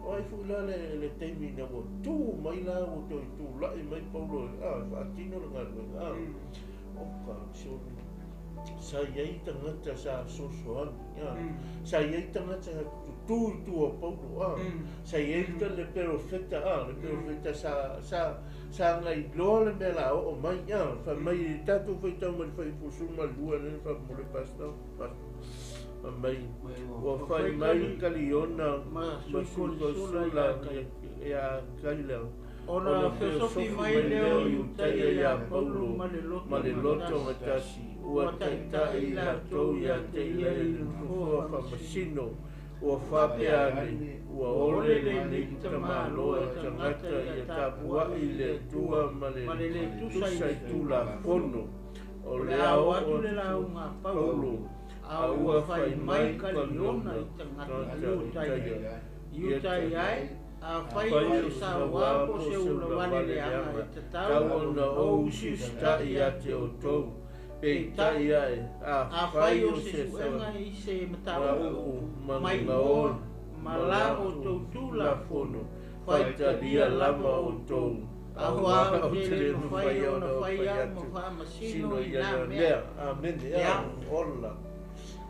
O ai fui la le teimi na ua tū mai la ua toi tū lai mai paulo a whaatino le ngaluenga a. O ka so sa iai tangata sa sosoani a. Sa iai tangata sa tutū i tua paulo a. Sa iai ta le perofeta a. Le perofeta sa ngai loa le mea la o mai a. Fa mai tātou whaitau mai whai pusuma lua le wha mole pasta. Fa mai ua whai mai kaliona ma suiko sula ia kaila. Ona fesofi mai leo i utaia ia Paulo ma le loto matasi. Ua taitai latou ia te ia i le nofoa whamasino. Ua whapea ane, ua ole le nei tamaloa e tangata ia tapuai le atua ma le tusa i tulafono. O le ao atu le launga Paulo, a ua whai mai kaliona i tangata i utai ai, a whai o se sawa po se ula wale le anga e tatau ona o usistai ia te o tau. Pe tai ai, a whai o se suenga i se mataupu mai moa, ma la o tau tulafono, whaitalia lama o tau. A hoa o te le mawhai o na whai au ma whaamasino i nā mea. Amen, ia, ola.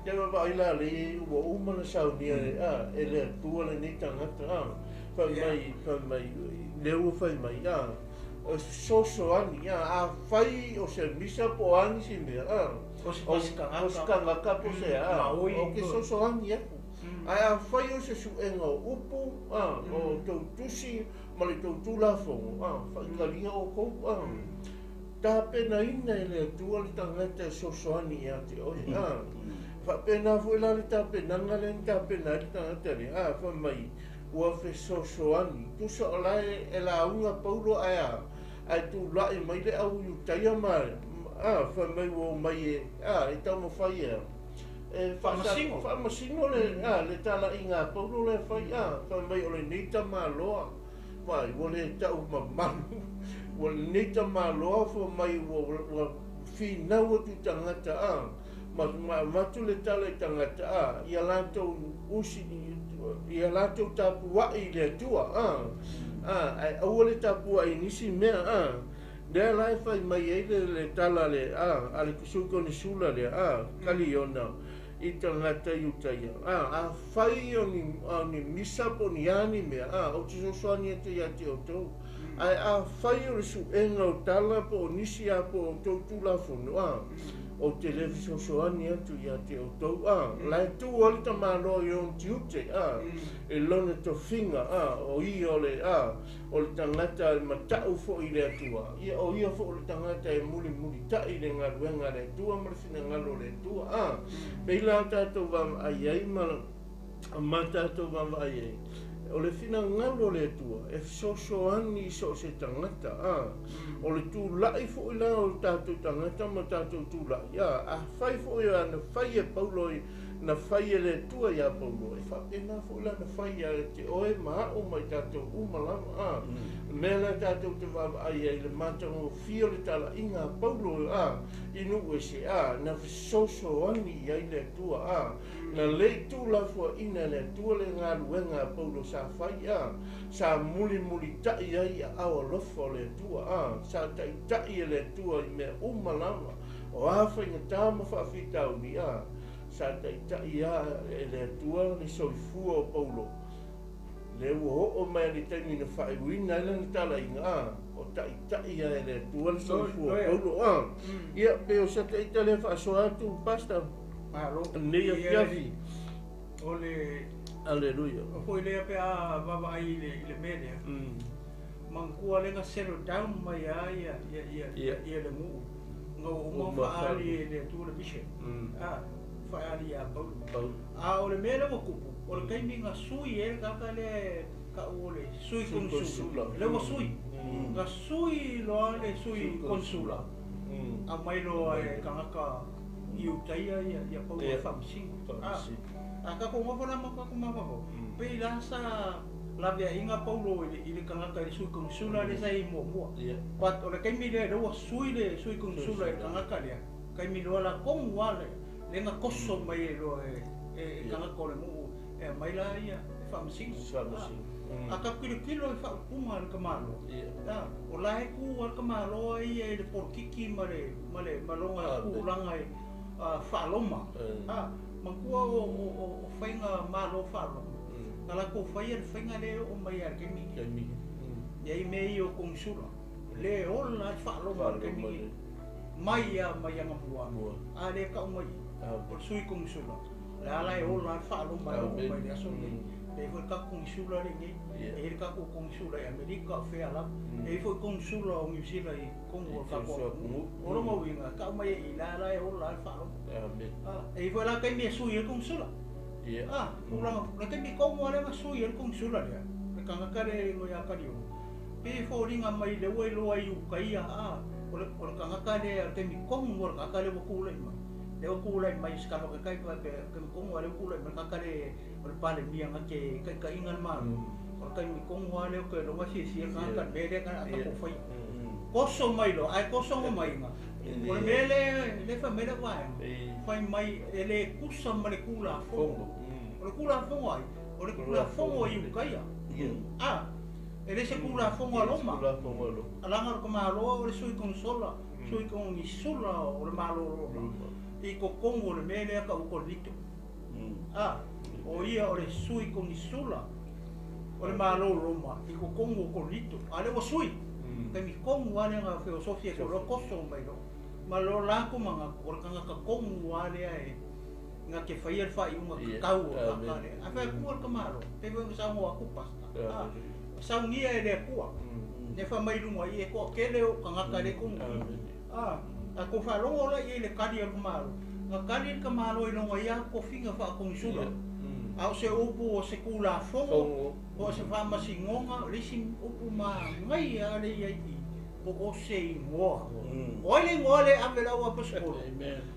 Te wa ila le ua uma na saunia a e le atua le nei tangata a. Whai mai, le ua whai mai a. Sosoani a, a whai o se misa po ani si mea a. O se kangaka po se a. O ke sosoani aku. Ai a whai o se suenga o upu a, o tau tusi ma le tau tulafono a, whaikalia o kou a. Tāpena ina e le atua le tangata e sosoani ia te oe a. Whapena fo la le tāpenanga le tāpena le tangata le a, wha mai ua fe sosoani. Tusa o la e la unga paulo ai a, ai tū lai mai le au i utaia ma a, wha mai ua mai e, a, e tau mawhai e. E whaamasino. Whaamasino le, a, le tala i ngā paulo le whai a, wha mai o le neita māloa. Whai, ua le tau mamalu, ua le neita māloa wha mai ua whinau atu tangata a. Ma matu le tala i tangata a, ia lātou usi, ia lātou tapuai i le atua a. A, ai aua le tapuai nisi mea a. Lea la e fai mai ai le tala le a le sui konesula lea a kaliona i tagata i uta ia a afai o ni misa po o ni a ni mea a ou te fesoasoani atu ia te outou ae afai o le suega o tala po o nisi a po o outou Tulafono a ou te le fesoasoani atu ia te outou a la e tu ai le tamaloa i ona tiute a e lona tofiga a o ia o le a o le tagata e matau foi i le Atua ia o ia foi o le tagata e mulimulita'i le galuega a le Atua ma le finagalo o le Atua a pei la tatou vaavaai ai ma tatou vaavaai ai o le finagalo o le Atua e fesoasoani i so o se tagata a o le tula'i foi la o tatou tagata ma tatou tula'i a afai foi ana fai e Paulo na fai e le Atua iā Paulo e faapena foi la na fai ia te oe ma a'u ma i tatou uma lava a mea la tatou te vaavaai ai le matagofie o le tala'iga a Paulo a i nu'u ese a na fesoasoani i ai le Atua a na lei tulafoaʻina e le Atua le galuega a Paulo sa fai a sa mulimulitaʻi ai aao alofa o le Atua a sa taʻitaʻi e le Atua i mea uma lava o a faigatā ma faafitauli a sa taʻitaʻi a e le Atua le soifua o Paulo le ua oo mai le taimi na faaiuina ai lana talaiga a o taʻitaʻi a e le Atua le soifua o Paulo a ia pe o sa taʻita lea faasoa atu pastor Malo. Nei afiafi. O le Aleluia. O foi lea pe a vaavaai i le mea lea. Manatua lea na settle down mai a ia ia le nuu. Nga ua uma faaali e le Atua le mission. A faaali ia Paulo. A o le mea lea ua tupu, o le taimi na sui ai le tagata lea ta'u o le sui konsula. Lea ua sui. Na sui loa le sui konsula. Aumai loa e tagata i utaia ia Paulo e faamasino. A tatou nofo la ma tatou mafaufau. Pei la sa laveaiga Paulo i le tagata i le sui konsula lea sa i muamua. But o le taimi lea lea ua sui le sui konsula i le tagata lea. Taimi loa la tonu lava le na toso mai ai loa e tagata o le nuu e aumai la ia e faamasino. A tatou tilotilo i faaupuga a le tamaloa. O la e tu a le tamaloa ia i le polokiki ma le ma lona tulaga e faaloma. Manatua o faiga malo faaloma. Na latou faia le faiga lea e oo mai lava i le taimi lenei. E i ai mea ia o konesula. Le ola le faaloma i le taimi lenei. Mai lava mai anamua. A lea ta'u mai o le sui konesula. Le a la e ola le faaloma e oo mai le aso lenei. E i ai foi le tatou konesula lenei. E i ai le tatou konesula i Amerika o fea lava. E i ai foi konesula o Niu Sila i totonu o le tatou atunuu. O lona uiga, ta'u mai ai i la la e ola le faaloma. E i ai foi la taimi e sui ai le konesula. Tulaga, le taimi tonu lava lea na sui ai le konesula lea. Le tagata lea e igoa ia Kaliona. Pe foliga mai lea ua iloa i uta ia o le tagata lea o le taimi tonu o le tagata lea ua tulai mai. Lea ua tulai mai se kalo kai pe taimi tonu lea ua tulai mai le tagata lea o le Palemia na te taitaiga le Malo. O le taimi tonu lava lea o toe loga siasia le tagata le mea lea a tatou faia. Toso mai loa, ae toso mai ga. O le mea lea le fai mai le vaega. Fai mai e le tusa ma le Tulafono. O le Tulafono ai, o le Tulafono i Utaia. E le se Tulafono a Roma. Alaga o le tamaloa o le sui konsola, sui konisula o le Malo o Roma. I totonu o le mea lea ta'u o Korinito. O ia o le sui konisula o le Malo o Roma i totonu o Korinito. A lea ua sui. Taimi tonu lava lea na feosofia e loa toso mai loa. Ma lo latou manatu o le tagata tonu lava lea e na te faia le faaiuga tatau o le tagata lea. Ae fai atu le tamaloa, pei foi ona saunoa atu pastor. Saunia e le Atua. Ne fai mai luga i e toatele o tagata le tonu. A tou faalogo la i ai i le kali a le tamaloa. Na kali le tamaloa i lona ia tofiga faakonesula. A o se upu o se Tulafono, o se faamasinoga, o le isi upu manaia lea e i ai i po o se igoa. O ai le igoa lea e ave i le au aposetolo?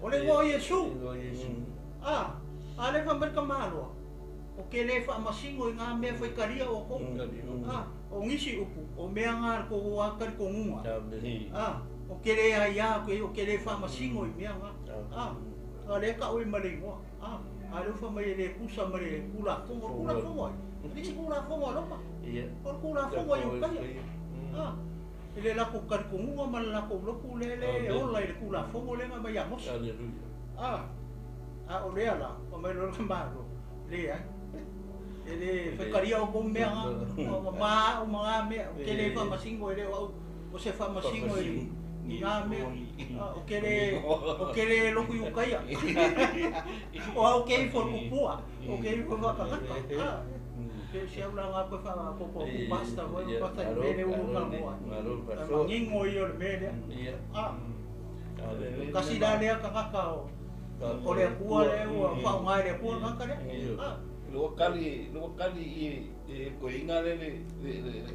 O le igoa o Iesu. A lea fai mai le tamaloa, o ke le faamasino i ngā mea faitalia outou. O nisi upu, o mea ngā le tou talitonuga. O ke le aiā o ke le faamasino i mea ngā. A lea ta'u ai ma le igoa. A lea ua fai mai e le tusa ma le Tulafono. O le Tulafono ai? E le se Tulafono a Roma. O le Tulafono a Iutaia. Le la ko kali ma la ko loku le le ola i le kula fongo le ma ia Mose. Hallelujah. A o le ala o mai lo malo le ai. Ele fakaria o ko mea o ma o ma mea o ke le fa masingo ele o o se fa masingo i ngā mea o ke le loku i ukaia. O au ke i fo kupua o ke i fo whakalaka. Ke se au la ngā koe wha ko ko pasta ko pasta i mele ulu ka moa. Mangingo i o le mele. Kasi la lea kakaka o le akua le ua whaungai le akua kaka le. Lua kali i ko inga le le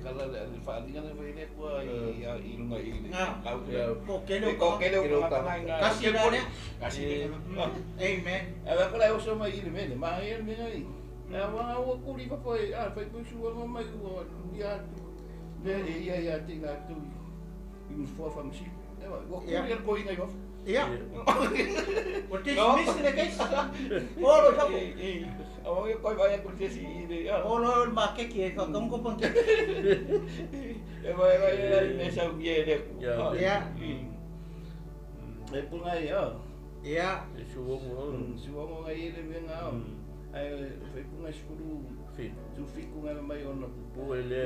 kala le whaalinga le whaile kua i lunga i le kau. Ko kele ko kele o ka kasi la le. Kasi le. Amen. Ava ko lai oso mai i le mele ma i le mele i. Ava ua kuri pa foi a fai pusu ua mai ua ia tu. Le ia ia te la tu. I un fo fa msi. Eva ua kuri ko inga i wa. Ia. O te smisi le keisa. Olo i hapo. O ia koi vai ko te si i le. Olo o makeki e whakango panke. E vai vai e me sa uie le ku. Ia. E punga ia. Ia. E suongo. Suongo ngai le me ngā. Ai fai punga skuru fi. Tu fiku ngai mai ona pule le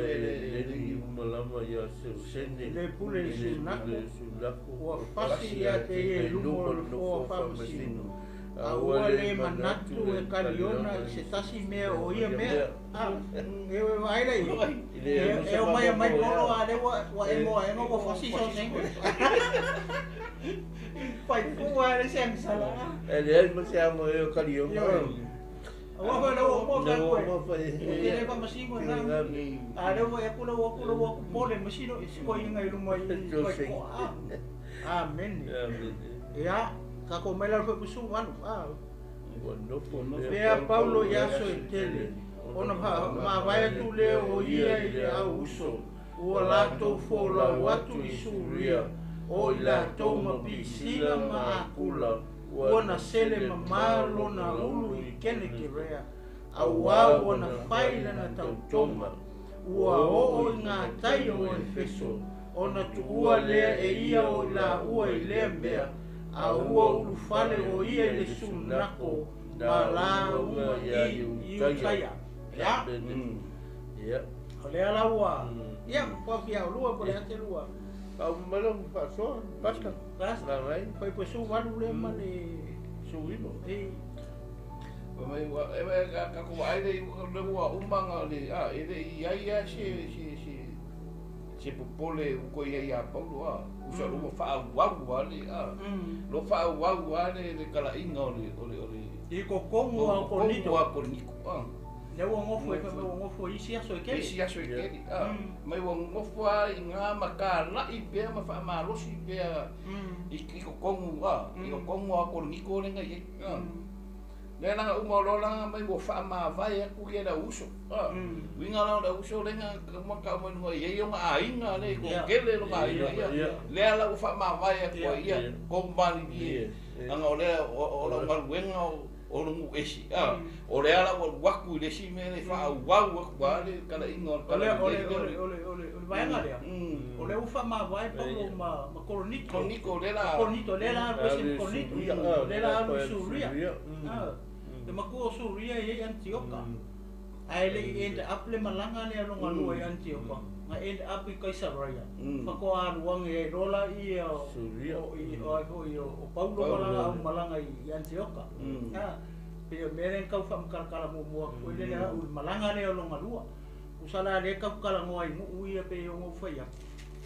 le malama ia se sene. Le pule sunako. Ua fasi ia te e lumo le foa whamasino. A ua le manatu e kaliona i se tasi mea o ia mea. E ue vaela i. E o mai mai polo a le ua e moa e ngoko fasi so sengo. Pai pua le se angsala. E le ai mo se amo e o kaliona. Ua hoi lau o moa koe. O te le whamasingo e ngā. A le ua e kula ua kula ua pole masino i siko inga i luma i koe koa. Amen. Ia. Kako mai la foi pusu walu. Pea Paulo i aso e tele. Ona ma vai atu le o ia i le au uso. Ua latou folau atu i Suria. O i latou ma Pisila ma Akula. Ua na sele mamalo na ulu i Kenekerea. Auā ua na fai lana tautoga. Ua oo i ngā tai o Efeso. Ona tuua lea e ia o i la ua i lea mea. A ua ulufale o ia i le sunako ma la uma i Utaia. Ia. Ia. O lea la ua. Ia, kua fia o lua, ko le ate lua. Au malong whaasoa, pasta. Pasta. Fai po su walu le ma le suibo. E. Mai ua e ka ko ai le ua umanga le a e le ia ia se se se se popole u ko ia ia Paulo a usa lo fa au a le a lo fa au a le le kala inga o le o le o le i ko kongo a ko nito a ko niko a le ua ngofo e fa ua ngofo isi aso e keli isi aso e keli a mai ua ngofo a i ngā makala'i pea ma faamalosi pea i ko kongo a i ko kongo a ko niko le ngai ai a le langa uma o langa mai ua faamavae aku ia le uso a uiga la o le uso lenga ma ka mai ia o aiga le ko kele lo aiga ia le ala ua faamavae aku ia ko mali ia anga o le o la galuega o lungu esi a o le ala ua waku i le si mea le faauau aku a le kalaiga o le ole ole ole ole vaega lea o le ua faamavae Paulo ma Koronito Koronito le la Koronito le la alu ese Koronito le la alu Suria le makua o Suria i Antioka ae le i end up le malanga lea longa lua i Antioka nga end up i Kaisaraia whakoa aluange e rola ia o Paulo malanga au malanga i Antioka pe o mere kau whamkalakala mua koe le lea ul malanga lea longa lua usala le kau kalangoa i nguu ia pe o ngau whaia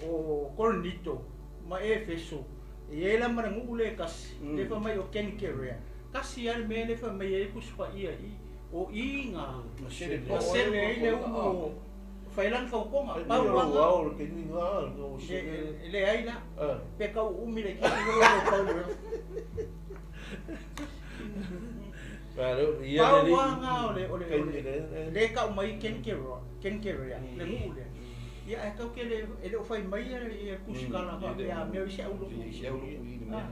o Korinito ma Efeso e ela mana nguu le kasi le wha mai o Kenkerea kasi ale mea le wha mai e kuspa ia i o inga sele i le umu whailang whaukonga Paulo au le keninga o sele le ai la pe kau umi le ki o Paulo Claro, ia le Pauanga o le o le le kau mai Kenkerea le nguu le ia e kau ke le e le o whai mai ia kuskala ka pe a mea i se au luku i le mea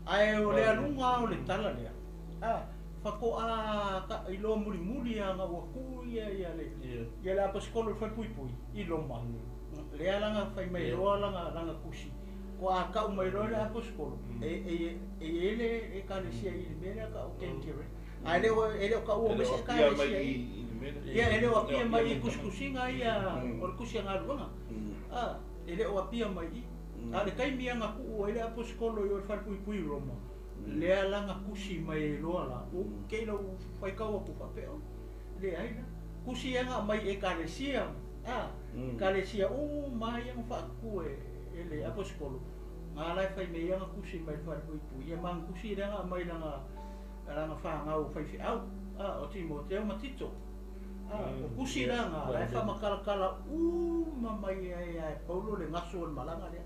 ae o le alunga o le tala lea a whako a ka i loa muri muri a ngā ua ku ia ia le ia le apaskolo whai pui pui i Loma Lea langa fai mai loa langa kusi. Ko a kau mai loa le aposkolo. E ele e kalesia i le mea ka o Kenkere. A le o ka ua mese kalesia i. Ia ele o apia mai i kusikusinga ia o le kusi a galuega. A ele o apia mai i. A le taimi anga kuu ele aposkolo i o le falepuipui Roma. Lea langa kusi mai loa la. U ke lau faikau aku faapea. Le ai la. Kusi anga mai e kalesia. A kalesia u mai anga faakuku e le aposkolo. Ngā lai fai mei anga kusi mai falepuipui. Ia mang kusi langa mai langa whangau whaiwhi au. A o Timoteo ma Tito. A o kusi langa lai whamakalakala u ma mai ai Paulo le ngaso o le malanga lea.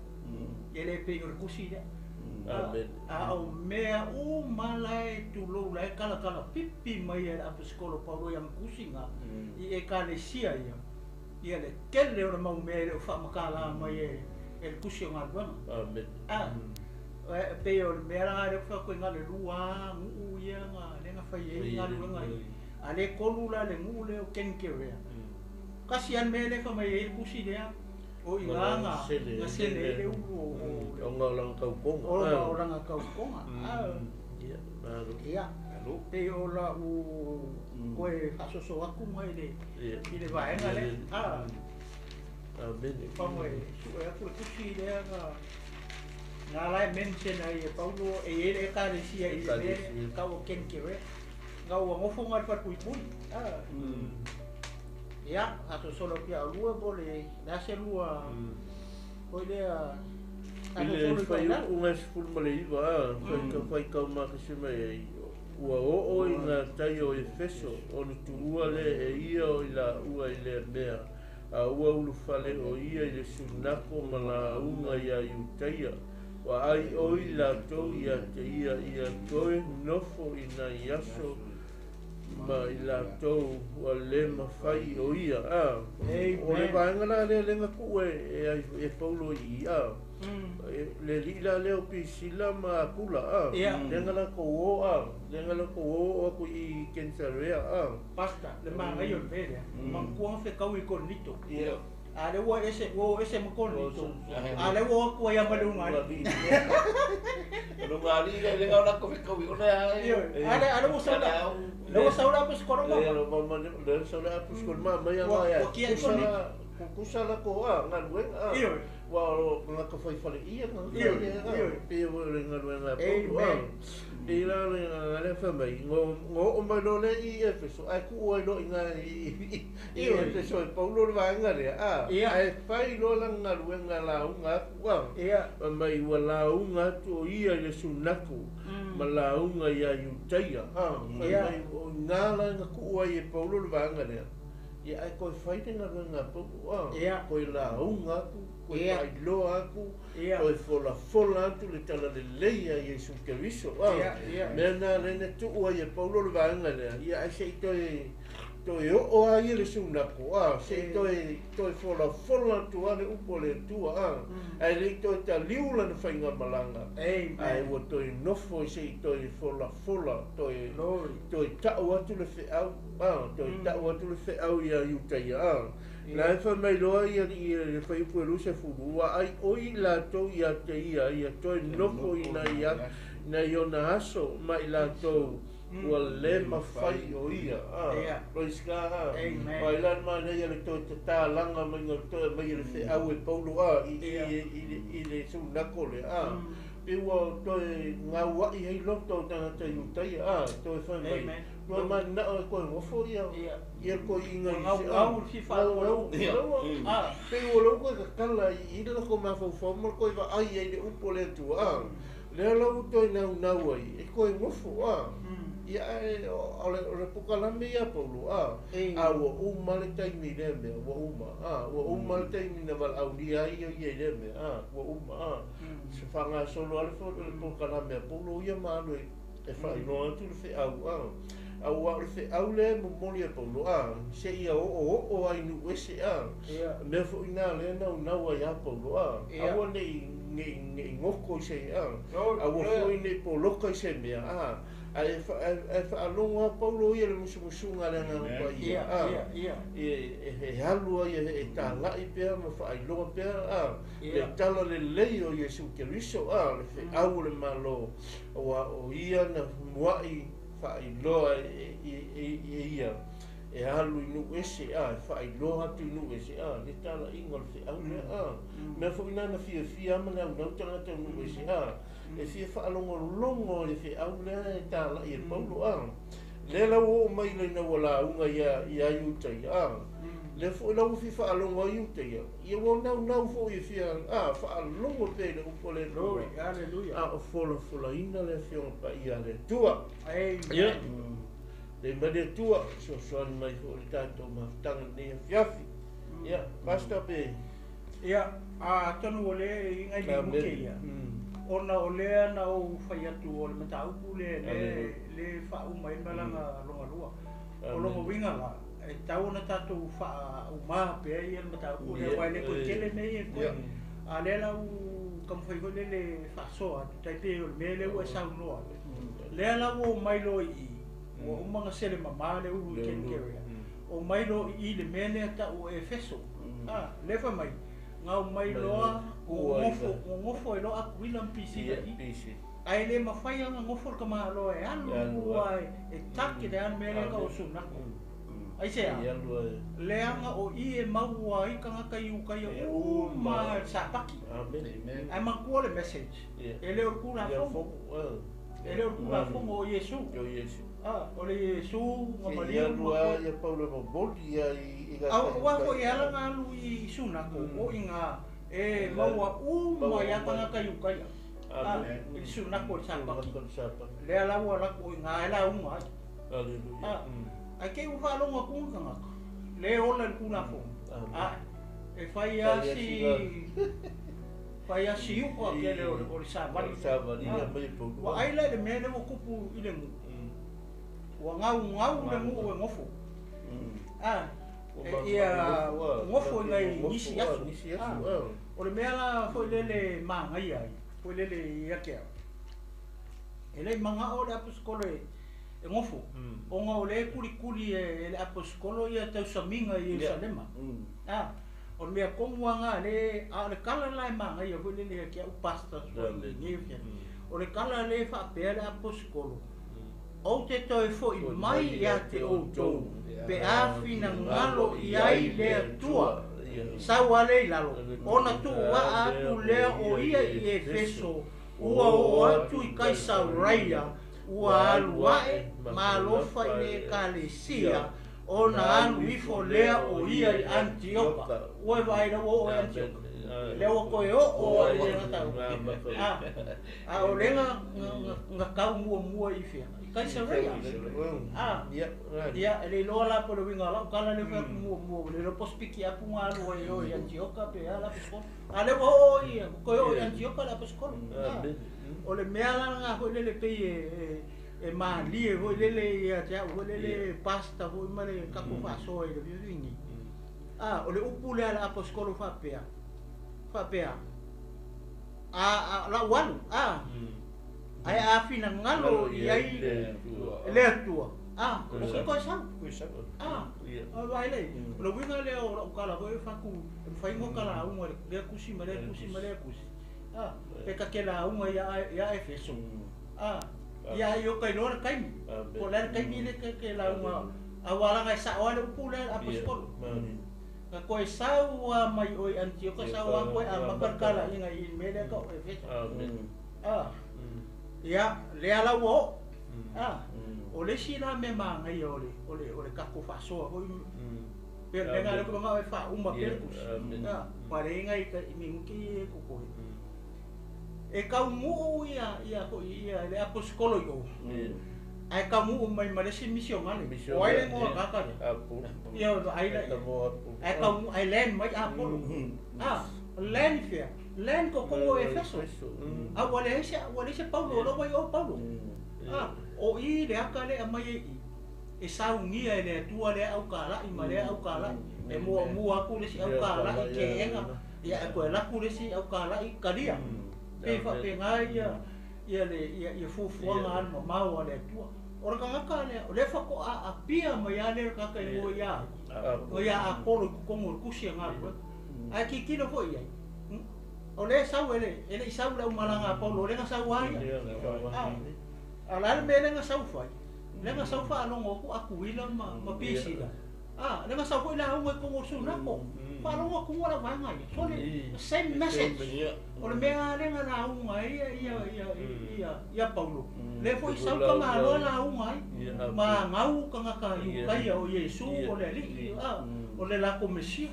Ia le pe o le kusi lea. Amen. A o mea u malai tulou lai kalakala pipi mai e le aposkolo Paulo ia kusi ngā. I e kalesia ia. Ia le kele o le mau mea le o whamakala mai e le kusi o ngā luanga. Amen. A pe o le mea langa le wha koe ngā le lua nguu ia ngā le ngā whai e ngā luanga i. A le kolu la le nguu le o Kenkerea. Kasi an mea le wha mai e kusi lea o i ngā ngā ngā sele e le ulu o ngā langa kaukonga. O ngā langa kaukonga. Ia, malo. Ia. Pe o la u koe whasoso aku mai le i le vaenga le. Amen. Whango e sue aku le kusi lea ngā ngā lai mention ai e Paulo e ele e kalesia i le mea kau o Kenkere. Ngā ua ngofo ngā whatuipui. Ia, ato solo pia o lua po le ase lua koi lea I le whai unga sefulu ma le iva a whai kau makasi mai ai. Ua oo i ngā tai o Efeso o le tuua le e ia o i la ua i le mea. A ua ulufale o ia i le sunako ma la unga ia Iutaia. Wa ai oi la tou ia te ia ia toe nofo i nai aso ma i la tou ua le mawhai o ia. O le vaenga la le lenga ku e Paulo i a. Le li la leo Pisila ma Akula a. Lenga la ko o a. Lenga la ko o aku i Kensarea a. Pasta, le maangai o le mea. Mangkuanga whekau i Korinito. A le ua ese, ua ese ma Korinito. A le ua aku ai ama le ungali. Le ungali le lenga o lako whekau i ona ai. A le ua saula. Le ua saula apu skoro ma. Le saula apu skoro ma mai anga ia. Ua kia i Korinito. Kusa la ko a, ngā luenga a. Wa o ngā ka whai whale ia ngā ia. Pe o le ngā luenga a Paulo a. I la le ngā le whamai. Ngō o mai lo le i Efeso. Ai ku ai lo i ngā i Efeso e Paulo le vaenga lea a. Ai whai lo la ngā luenga la unga aku a. Mai ua la unga atu o ia i le sunako. Ma la unga ia Iutaia a. Whai mai o ngā la ngā ku ai e Paulo le vaenga lea. Ia ai koe whai te ngā luenga Paulo a. Koe la unga aku, koe whailoa aku, koe fola fola atu le tala le leia i Iesu Keriso a. Mea nā lene tuu ai e Paulo le vaenga lea. Ia ai se i toe oo a ia le sunako a. Se i toe fola fola atu a le upo le tua a. Ai le i toe taliu lana whainga malanga. Ai ua toe nofo i se i toe fola fola, toe tau atu le wheau. Toe tau atu le wheau ia Iutaia a. La e wha mai loa ia le whai upu e lusa fulu. Ua ai oi lātou ia te ia, ia toe nofo i nai ona aso mai lātou ua le mawhai o ia. Praise God. Mai lan mai nei le toe te tālanga mai ngā toe mai le wheau e Paulo a i le sunako le a. Pe ua toe ngā wai hei loto o tangata Iutaia a. Toe whai mai. Noa mai nao e koe ngofo ia. Ia koe inga i se a. Ngau si whaakolo. Pe ua lau koe kakala i ila ko mawhauwhau ma koe wa ai ai le upo le atua a. Lea lau toe nau nau ai e koe ngofo a. Ia o le pukalame ia Paulo a. A ua uma le taimi le mea ua uma a. Ua uma le taimi na wal au nia ia ia le mea a. Ua uma a. Se whanga solo ale fo le pukalame a Paulo ia malu e whainoa atu le wheau a. A ua le wheau le momoli e Paulo a. Se ia o o ai nu ese a. Mea fo ina le nau nau ai a Paulo a. A ua nei ngoko i se a. A ua fo i nei poloka i se mea a. Ae faalogo lava Paulo ia i le musumusuga a le Agaga Paia, e alu ai e talai pea ma faailoa pea le tala lelei o Iesu Keriso, le feau o le Malo, aua o ia na muai faailoa e ia e alu i nuu ese, e faailoa atu i nuu ese le talaiga o le feau lea. Mea foi na na fiafia ma naunau tagata o nuu ese, e fia faalogologo i le feau lea e talai e Paulo. Lea la ua oo mai le ina ua lauga ia Iutaia, lea foi la ua fia faalogo ai Iutaia, ia ua naunau foi e fia faalogo pea i le upu a le Atua. A o folafolaina le Afioga Paia a le Atua. Ia, le mai le Atua, fesoasoani mai foi i le tatou mafutaga i lenei afiafi. Ia, Pastor pe... Ia, atonu o lea e iga i le muke ia, ona o lea na ou fai atu o le mataupu lea le faauma ai malaga longa lua. O longa uiga la, e tau ona tatou faauma pea ia le mataupu lea, aua e le toe tele mea ia e toe. A lea la ua taumafai foi lele faasoa atu, tai pei o le mea lea ua e saunoa ai. Lea la ua omai loa i i, ua uma ona selemama le ulu i Kenkerea, omai loa i i le mea lea tau o Efeso. Lea fai mai, gau mai loa, gogofo ai loa Akuila ma Pisila i i. Ae le mafai ona gofo le tamaloa e alu e taki le alu mea lea tau o Sunako. Aisea, leaga o i e maua ai tagata i uka ia uma e sapaki. Ae manatua le message, e le o le Tulafono. E le o le Tulafono o Iesu. O le Iesu nga maliu ma ia Paulo momoli ia i aua foi e ala ona alu i Sunako o iga e maua uma ia tagata i uka ia. I le Sunako o le sapaki. Lea la ua laku o iga e lauga ai. Ae kei ua faalogo atu ga tagata le ola i le Tulafono. E fai asi u'a kele o le savali. Ua ai la i le mea lea ua tupu i le nuu. Ua gaugau le nuu e gofo. Ia gofo i nai nisi aso. O le mea la foi lele magaia ai, foi lele ia te au. E le mana'o le aposetolo e gofo. Ona o le kulikuli e le aposetolo ia tausamiga i Ierusalema. O le mea tonu lava le a o le tala la e magaia foi lele ia te au pastors foi nei fia. O le tala le faapea le aposetolo, ou te toe foi mai ia te outou, pe a finagalo i ai le Atua. Sau ale i lalo, ona tuuaa atu lea o ia i Efeso, ua oo atu i Kaisareia, ua alu ae ma alofa i le ekalesia, ona alu ifo lea o ia i Antioka. Ua e vaai la ua oo i Antioka. Lea ua toe oo ai le gatau. A o le nga tau muamua i fea, i Kaisareia. Ia, e le iloa la po o le uiga o lau tala lea fai atu muamua, le iloa po o sipiki apu nga alu ai o i Antioka pe a la aposetolo. A lea ua oo i, toe oo i Antioka le aposetolo. O le mea la lena foi lele pei e malie foi lele ia te au foi lele pasta foi ma le tatou faasoa i le fiafini. O le upu lea a le aposetolo faapea, faapea, a lau alu, ae a finagalo i ai le Atua, o ke koe sau. Vai lea, o le uiga lea o lau tala foi e fatu, e mafai ona talauga lea tusi ma lea tusi ma lea tusi. Pe ta te lauga ia Efeso. Ia i o kailoa le taimi. Po o le a le taimi lea te lauga, aua laga e sa'o lava le upu lea a le aposetolo. Na toe sau lava mai o i Antioka, sau lava toe amata le talaiga i le mea lea tau o Efeso. Ia, lea la ua oo. O le isi la mea magaia o le tatou faasoa foi, pe o le mea lena lea ou te manao e faauma pea le tusi. Ua leai nai minute ia e totoe. E taunuu ia foi ia le aposetolo i o, ae taunuu mai ma le isi misionale. O ai le igoa o le tagata lea? Ia vaai la i ai. Ae taunuu, ae land mai Apolo. Land i fea? Land totonu o Efeso. A ua leai se, ua leai se Paulo, o la ua i o Paulo. O i le ata lea e aumai ai i, e saunia e le Atua lea aukalai ma lea aukalai. E muamua atu le isi aukalai keega, ia e toe laku le isi aukalai kalia. Pei faapena ia Ia le ia ia fuafuaga alumamao a le Atua. O le tagata lea, o lea faatoa aapia mai lava lea o le tagata i luga ia ai, ia Apolo i totonu o le tusi a galuega. Ae tilotilo foi i ai, o lea e sau e le, e le i sau le aumalaga a Paulo, o lea na sau lava ia. A o le a le mea lea na sau fai? Lea na sau faalogo atu Akuila ma, ma Pisila. A, lea na sau foi lauga i totonu o le Sunako. Faalogo atu la vaega ia. So le same message. O le mea lava lea na lauga ai ia, ia, ia, ia, ia Paulo. Lea foi sau tamaloa lauga ai. Ma gau tagata Iutaia o Iesu o le Alii, a, o le latou Mesia.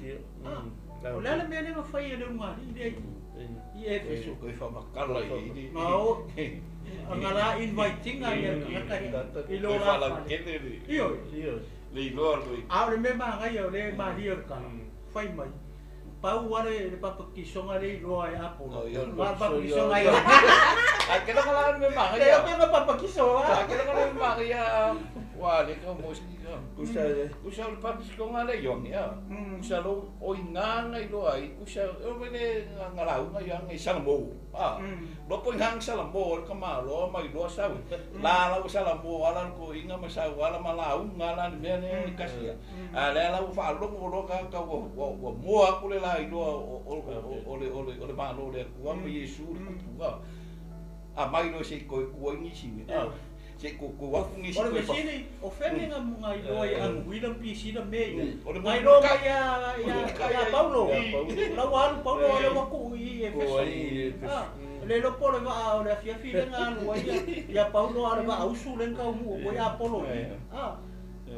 A, o le a le mea lea na fai e le ulugalii lea i Efeso? Koe faamatala i ai. Na o, na la invite ina ia le tagata i lo la fale. Ioe. Le iloa loi. A o le mea manaia o le malie o le tala, fai mai, pau lava le papatisoga le iloa e Apolo. Ma le papatisoga ia. A ke la la me manaia. Le o ke papatiso a. A ke la la me manaia. Wa le ka mo si ka. Kusa le. Kusa le papatisoga le yo ya. Kusa lo o inganga iloa ai. Kusa o le ngala unga ya ngai Salamo. A. Lo po ingang Salamo le ka ma lo mai lo sa. La la Salamo ala ko inga ma sa ala ma la unga la me ne kasia. A le la fa lo lo ka ka wo wo mo a ku le la iloa o le o le o le ma lo le ku ma Yesu ku ka. A mai lo se ko ku ngi si me. Se ko ko wa ku ngi si ko. O le mesili o feme nga nga iloa i Anguila Pisila me ia. Nga iloa mai ia Paulo. La ua alu Paulo o le ua i Efeso. Le lo polo va o le afiafi le nga alu ai ia Paulo a le va ausu le nga umu o ia Apollo. Ah.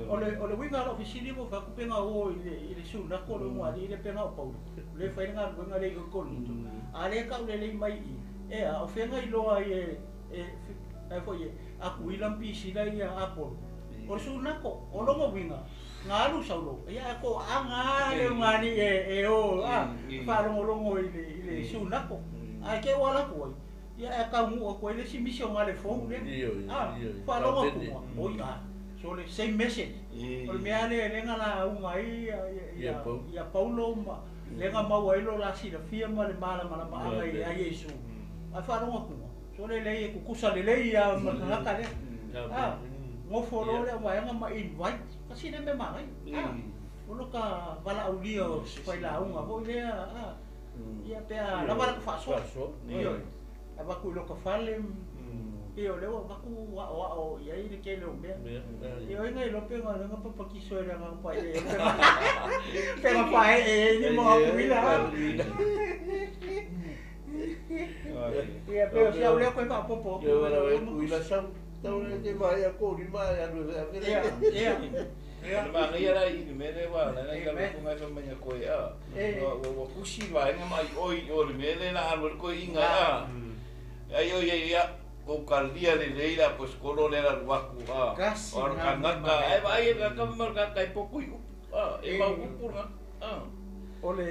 O le uiga o fesili mo fa kupenga o i le sunako le ngwa le penga o Paulo. Le fai nga nga le ko Korinto. A le ka le le mai i. E a o fenga iloa i e e foi Akuila Pisila ia Apollo. O le sunako o longo uiga nga alu saulo. Ia ko anga le ngani e o a fa longo longo i le sunako. Ai ke wala ko ai. Ia e ka mu ko le si mission le fou le. Ah, fa longo ku. O ia. So le same message. O le mea le le nga la unga ai ia Paulo ma le nga mau ai lo la silafia ma le mala mala ma anga ia Yesu. Ai fa longo ku. So le le ku kusa le le ia ma ka le. Ah, ngofo lo le wa nga ma invite. Kasi le me mai. Ah, o lo ka wala aulia o fai la unga foi le ah. Ia pea lava la ku fa so. Io. Ava ku lo ka fale. Io le wa ku wa o ia i le ke le o mea. Io inga lo penga nga papakiso e nga pa e. Penga pa e ni mo ku ila. Ia pe o le ko pa popo. Io la ku ila sa tau le te mai a ko ni mai a lo. Ia. Ia. Ma ngai la i me le wa la ngai ka ko ngai fa manya ko ia. Wa kusi wa nga mai oi o le me le la alu ko inga a. Ai oi ia ko kalia le leila pues kolo le la waku a. O ka ngaka ai vai ka ka ma ka kai poku i a e ma upu na. A. O le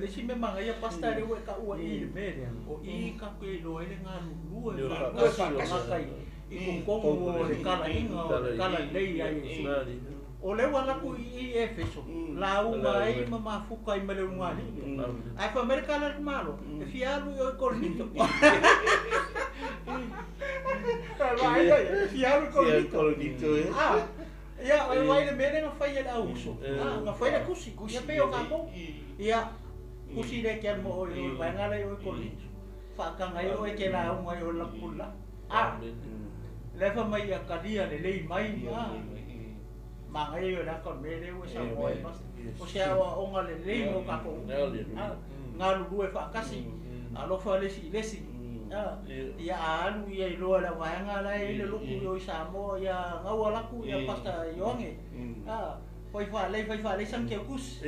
le si me manga ia pasta le we ka ua i le me le. O i ka ke lo ele nga lu e fa ka kai i ko kongo le kala inga o kala lei ai. O le wala ku i Efeso, la unga ai ma mafuka i mele unga li. Ai fa Amerika la malo, e fialu i Korinto. Vai e fialu Korinto. Ah, ia o vai le mele nga fai le auso. Ah, nga fai le kusi, ia pe o ka ko. Ia kusi le ke mo o vai nga le o Korinto. Fa ka ngai o ke la unga o la pula. Ah. Le fa mai ia kalia le lei mai. Ah. Mangai o la con mele o sa moi mas o sea o nga le lei mo ka ko nga lu e fa kasi alofa le si le si ia alu ia iloa la vaega la e le luku i Samoa ia gaua laku ia pasta Ioage fai faalei san keukusi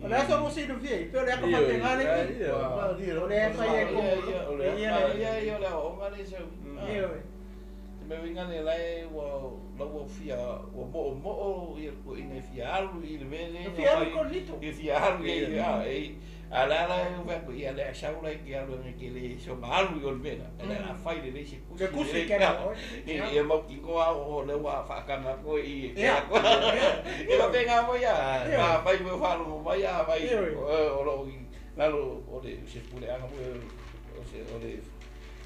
o le aso mo silafia ai pe o le aka faapega le o le fai ai o le ia o le aoaoga le sau me winga le lai wa lau fia wa mo mo ia ko ina fia alu i le mele fia alu konito i fia alu ia e ala la wa ko ia le sau la ki alu ngi ke le so malu i o le mele ala fai le se kusi le kusi ke na e mo ki ko o le wa fa ka na ko i e ko e ba penga mo ia a fai mo fa lo mo ia fai o lo la lo o le se pule anga mo o se o le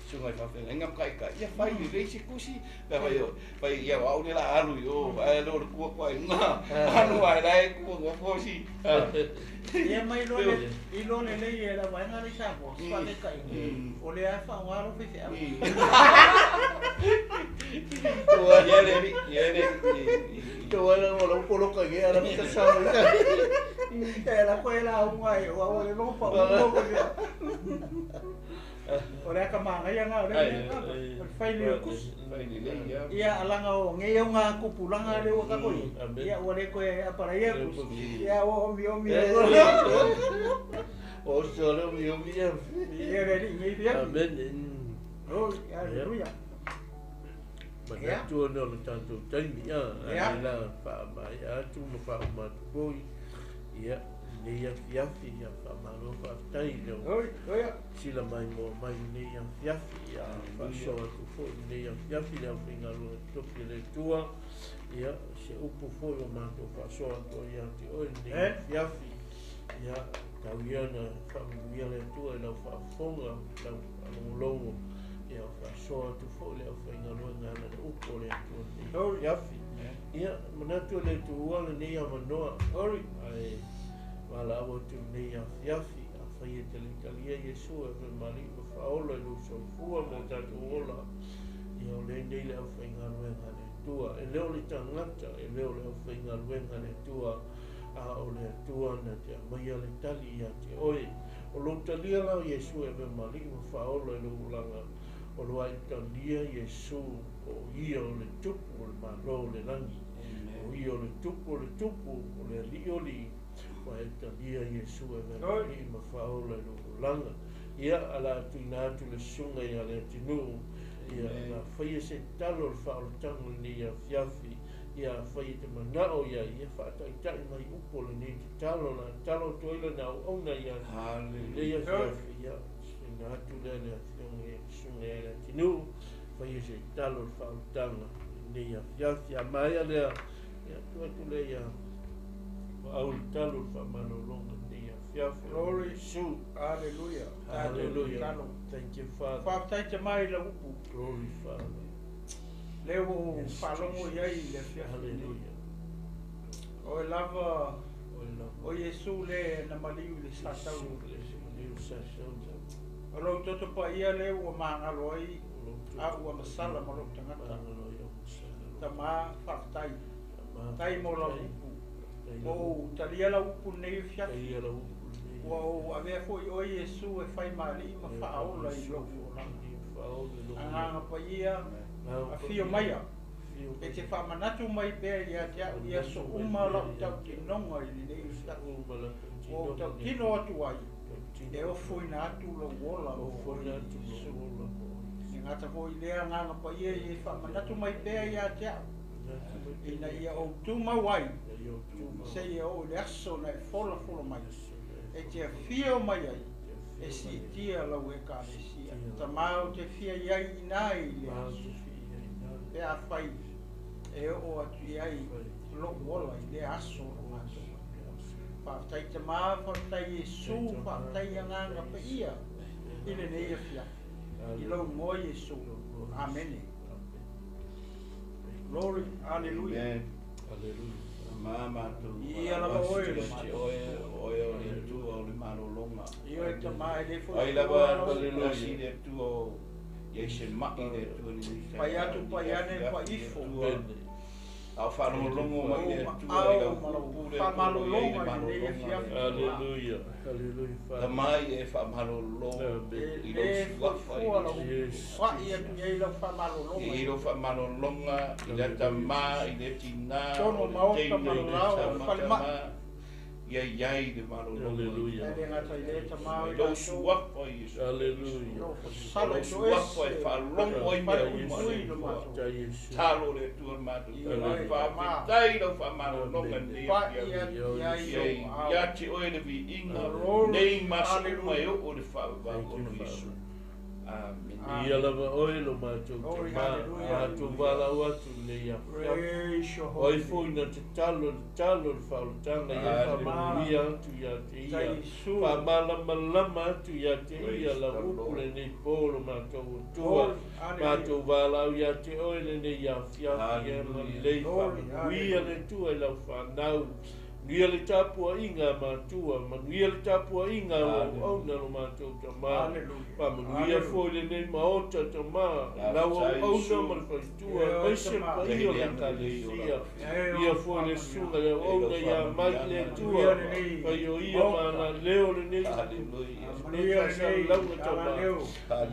susuga i faafeagaiga ma taitai, ia fai lelei se tusi, pe afai o fai ia o au lea o le a alu i o, ae le o le tua atu i luga, alu ae la e tu nofo si. Ia ma iloa iloa lelei e le vaega lea i Samoa, se faataitaiga, o lea lava e faaaoga lou faifeau. Ia le alii, ia le alii. E la koe lauga e o au le logo pa o ko ia. O le aka manaia nga o le mea o le fai lelei o tusi. Fai lelei ia. Ia alaga o nei au ngā kupulaga le ua kako i. Ia ua le koe aparaia tusi. Ia ua omi omi. O se le omi omi ia. Ia le alii nei fia. Amen. Hallelujah. Manatu ona o le tatou taimi a ai la faamaea atu ma faauma atu foi ia lenei afiafi ia faamalo faafetai i le sila maimoa mai lenei afiafi ia faasoa atu foi lenei afiafi le aufaigaluega totofi a le Atua ia se upu foi ua matou faasoa atu ai ia te oe lenei afiafi ia tau ia na faamanuia le Atua i lau faafofoga lau faalogologo ia faasoa atu foi le aufaigaluega ala le upu o le Atua lenei afiafi. Ia manatu e le tuua lenei avanoa ae valaau atu lenei afiafi afai e te le i talia Iesu e ave ma Alii ma Faaola i lou soifua ma o tatou ola ia o lenei le aufaigaluega a le Atua. E le o le tagata, e le o le aufaigaluega a le Atua, a o le Atua na te aumaia le tali ia te oe. O lou talia la o Iesu e ave ma Alii ma Faaola i lou olaga, o lo ai talia Iesu o ia o le Tupu o le Malo o le lagi. O ia o le Tupu o le Tupu, o le Alii o alii, ua e talia Iesu e ave ma Alii ma Faaola i lou olaga. Ia, ala tuuina atu le susuga ia Leatinuu, ia, na faia se talo o le faaolataga lenei afiafi, ia afai e te manao ia, ia faataitai mai upu o lenei tatalo, la tatalo atu ai lana auauna ia lenei afiafi, ia, suina atu lea le afioga ia le susuga ia Leatinuu, faia se talo o le faaolataga lenei afiafi. A maea lea, ia, tuu atu lea ia Maau le talo o le faamalologa lenei afiafi. Glory. Iesu. Hallelujah. Hallelujah. Thank you, Father. Faafetai te mai lau upu. Glory, Father. Lea ua ou faalogo i ai i le afiafi lenei. Hallelujah. Oe lava, Oe lava. o Iesu le na maliu i le satauro. Iesu le satauro. O lou toto paia lea ua magalo ai a ua masala ma lou tagata. Tama, faafetai. Tai mo lau upu. Ua ou talia lau upu lenei afiafi. Ua ou avea foi oe Iesu e fai ma alii ma faaola i lou olaga. Agaga paia, afio maia. E te faamanatu mai pea ia te au i aso uma lau tautinoga i lenei afiafi. Ua ou tautino atu ai, e ofoina atu lou ola mo oe Iesu. E gata foi lea agaga paia e faamanatu mai pea ia te au, ina ia ou tumau ai, seia oo i le aso na e folafola mai, e te afio mai ai, e siitia lau ekalesia. Tama o te fia i ai i ina i le aso, pe afai e oo atu i ai lou ola i lea aso o lo matou. Faafetai Tama, faafetai Iesu, faafetai agaga paia i lenei afiafi. I lou igoa Iesu. Amene. Glory, hallelujah. Amen. Hallelujah. Ma matou Ia lava oe le te oe, oe o le Atua o le malologa. Ia oe Tama e le foi. Ai lava tasi le Atua o ia i se mai le Atua lenei taeao. Pai atu, pai ane, pai ifo. A o faalogologo mai le Atua i lau upu le Atua o i ai le malologa. Hallelujah. Hallelujah, Father. Tamai e faamalolo Amen. i lou suafa i Fua lau Yes. pai atu i ai lau faamalologa. i lou faamalologa i le tama i le tina Tonu o le maota teine ma i le lao, tama falemai. tama ia i ai le malologa. Hallelujah. E le gata i le Tama o I i lou latou. suafa Iesu. Hallelujah. Lou fasala Lou i suafa e toese. faalogo ai mea uma Fale le pupui lo Atua. matou. Tai Iesu. Talo le Atua matou. Ia Faafetai lau faamalologa lenei Pai afiafi. atu i ai Ia lou ao. ia te oe le viiga Glory. nei ma aso uma e Hallelujah. oo le faavavau Thank you, o Iesu. Father. Amene. Ia lava oe lo matou Glory, tama, hallelujah. matou valaau atu i lenei afiafi. Praise your O holy ai foi name. na te talo, le talo, le faaolataga ia Hallelujah. faamanuia atu ia te ia. Tai Isu. Faamalamalama atu ia te ia Praise lau the upu Lord. lenei po lo matou Atua. Glory, hallelujah. Matou valaau ia te oe lenei afiafi ia Hallelujah. malelei Glory, faamanuia hallelujah. le Atua i lau fanau. Manuia le tapuaiga a matua, manuia le tapuaiga a Hallelujah. auauna lo matou tama. Hallelujah. Faamanuia Hallelujah. foi lenei maota tama, lau Lafetai auauna Isu. ma le faletua, Ia, aemaise le tama. paia o le Lelei Ekalesia. Ia, Ia foi le susuga le auauna ia mai le Atua, Manuia lenei fai o ia maota. ma ana leo lenei Hallelujah. Manuia lenei faasalaulauga tama. alaleo.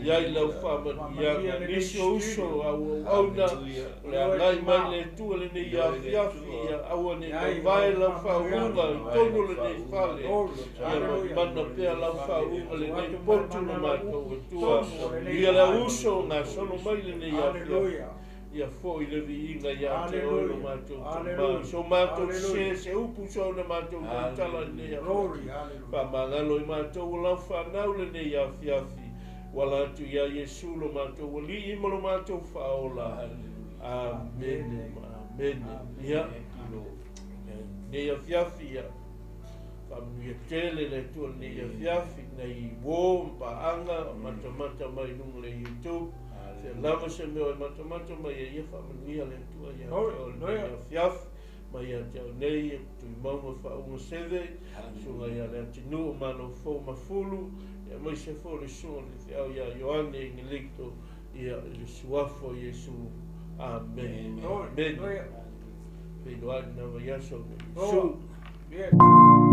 Ia i lau Hallelujah. faamanuiaga, Manuia lenei nisi o uso studio. a auauna, Hallelujah. o le agai mai le Atua lenei afiafi, ia aua ne i Ia i mavae lau lau faauuga i totonu o lenei fale. Glory, Ia hallelujah. maimana pea lau faauuga lenei potu lo matou Atua. Tonu o lenei Ia le vaega. uso o gasolo mai lenei afiafi. Hallelujah. Ia foi le viiga ia te oe lo matou tama. Hallelujah. So matou Hallelujah. se se upu so na matou tautala lenei afiafi. Glory, hallelujah. Faamagalo i matou o lau fanau lenei afiafi. Wala atu ia Iesu lo matou alii ma lo matou faaola. Hallelujah. Amene. Amene. Ia. Thank you, Lord. Nei afiafi ia. Faamanuia tele le Atua lenei afiafi, nei uo ma paaga, matamata mai luga le YouTube. Se Hallelujah. lava se mea o e matamata mai ai, ia faamanuia le Atua ia te Glory, oe lenei hallelujah. afiafi. Mai ia te au nei, e Tuimauga faauga seve, susuga ia le atinuu o Malofou Mafulu, ia aemaise foi le susuga o le feau ia Ioane Ingelikto, ia i le suafa o Iesu. Amen. Amen. Glory, Amen. hallelujah. Feiloai na vaiaso o Glory. Iesu. Yeah.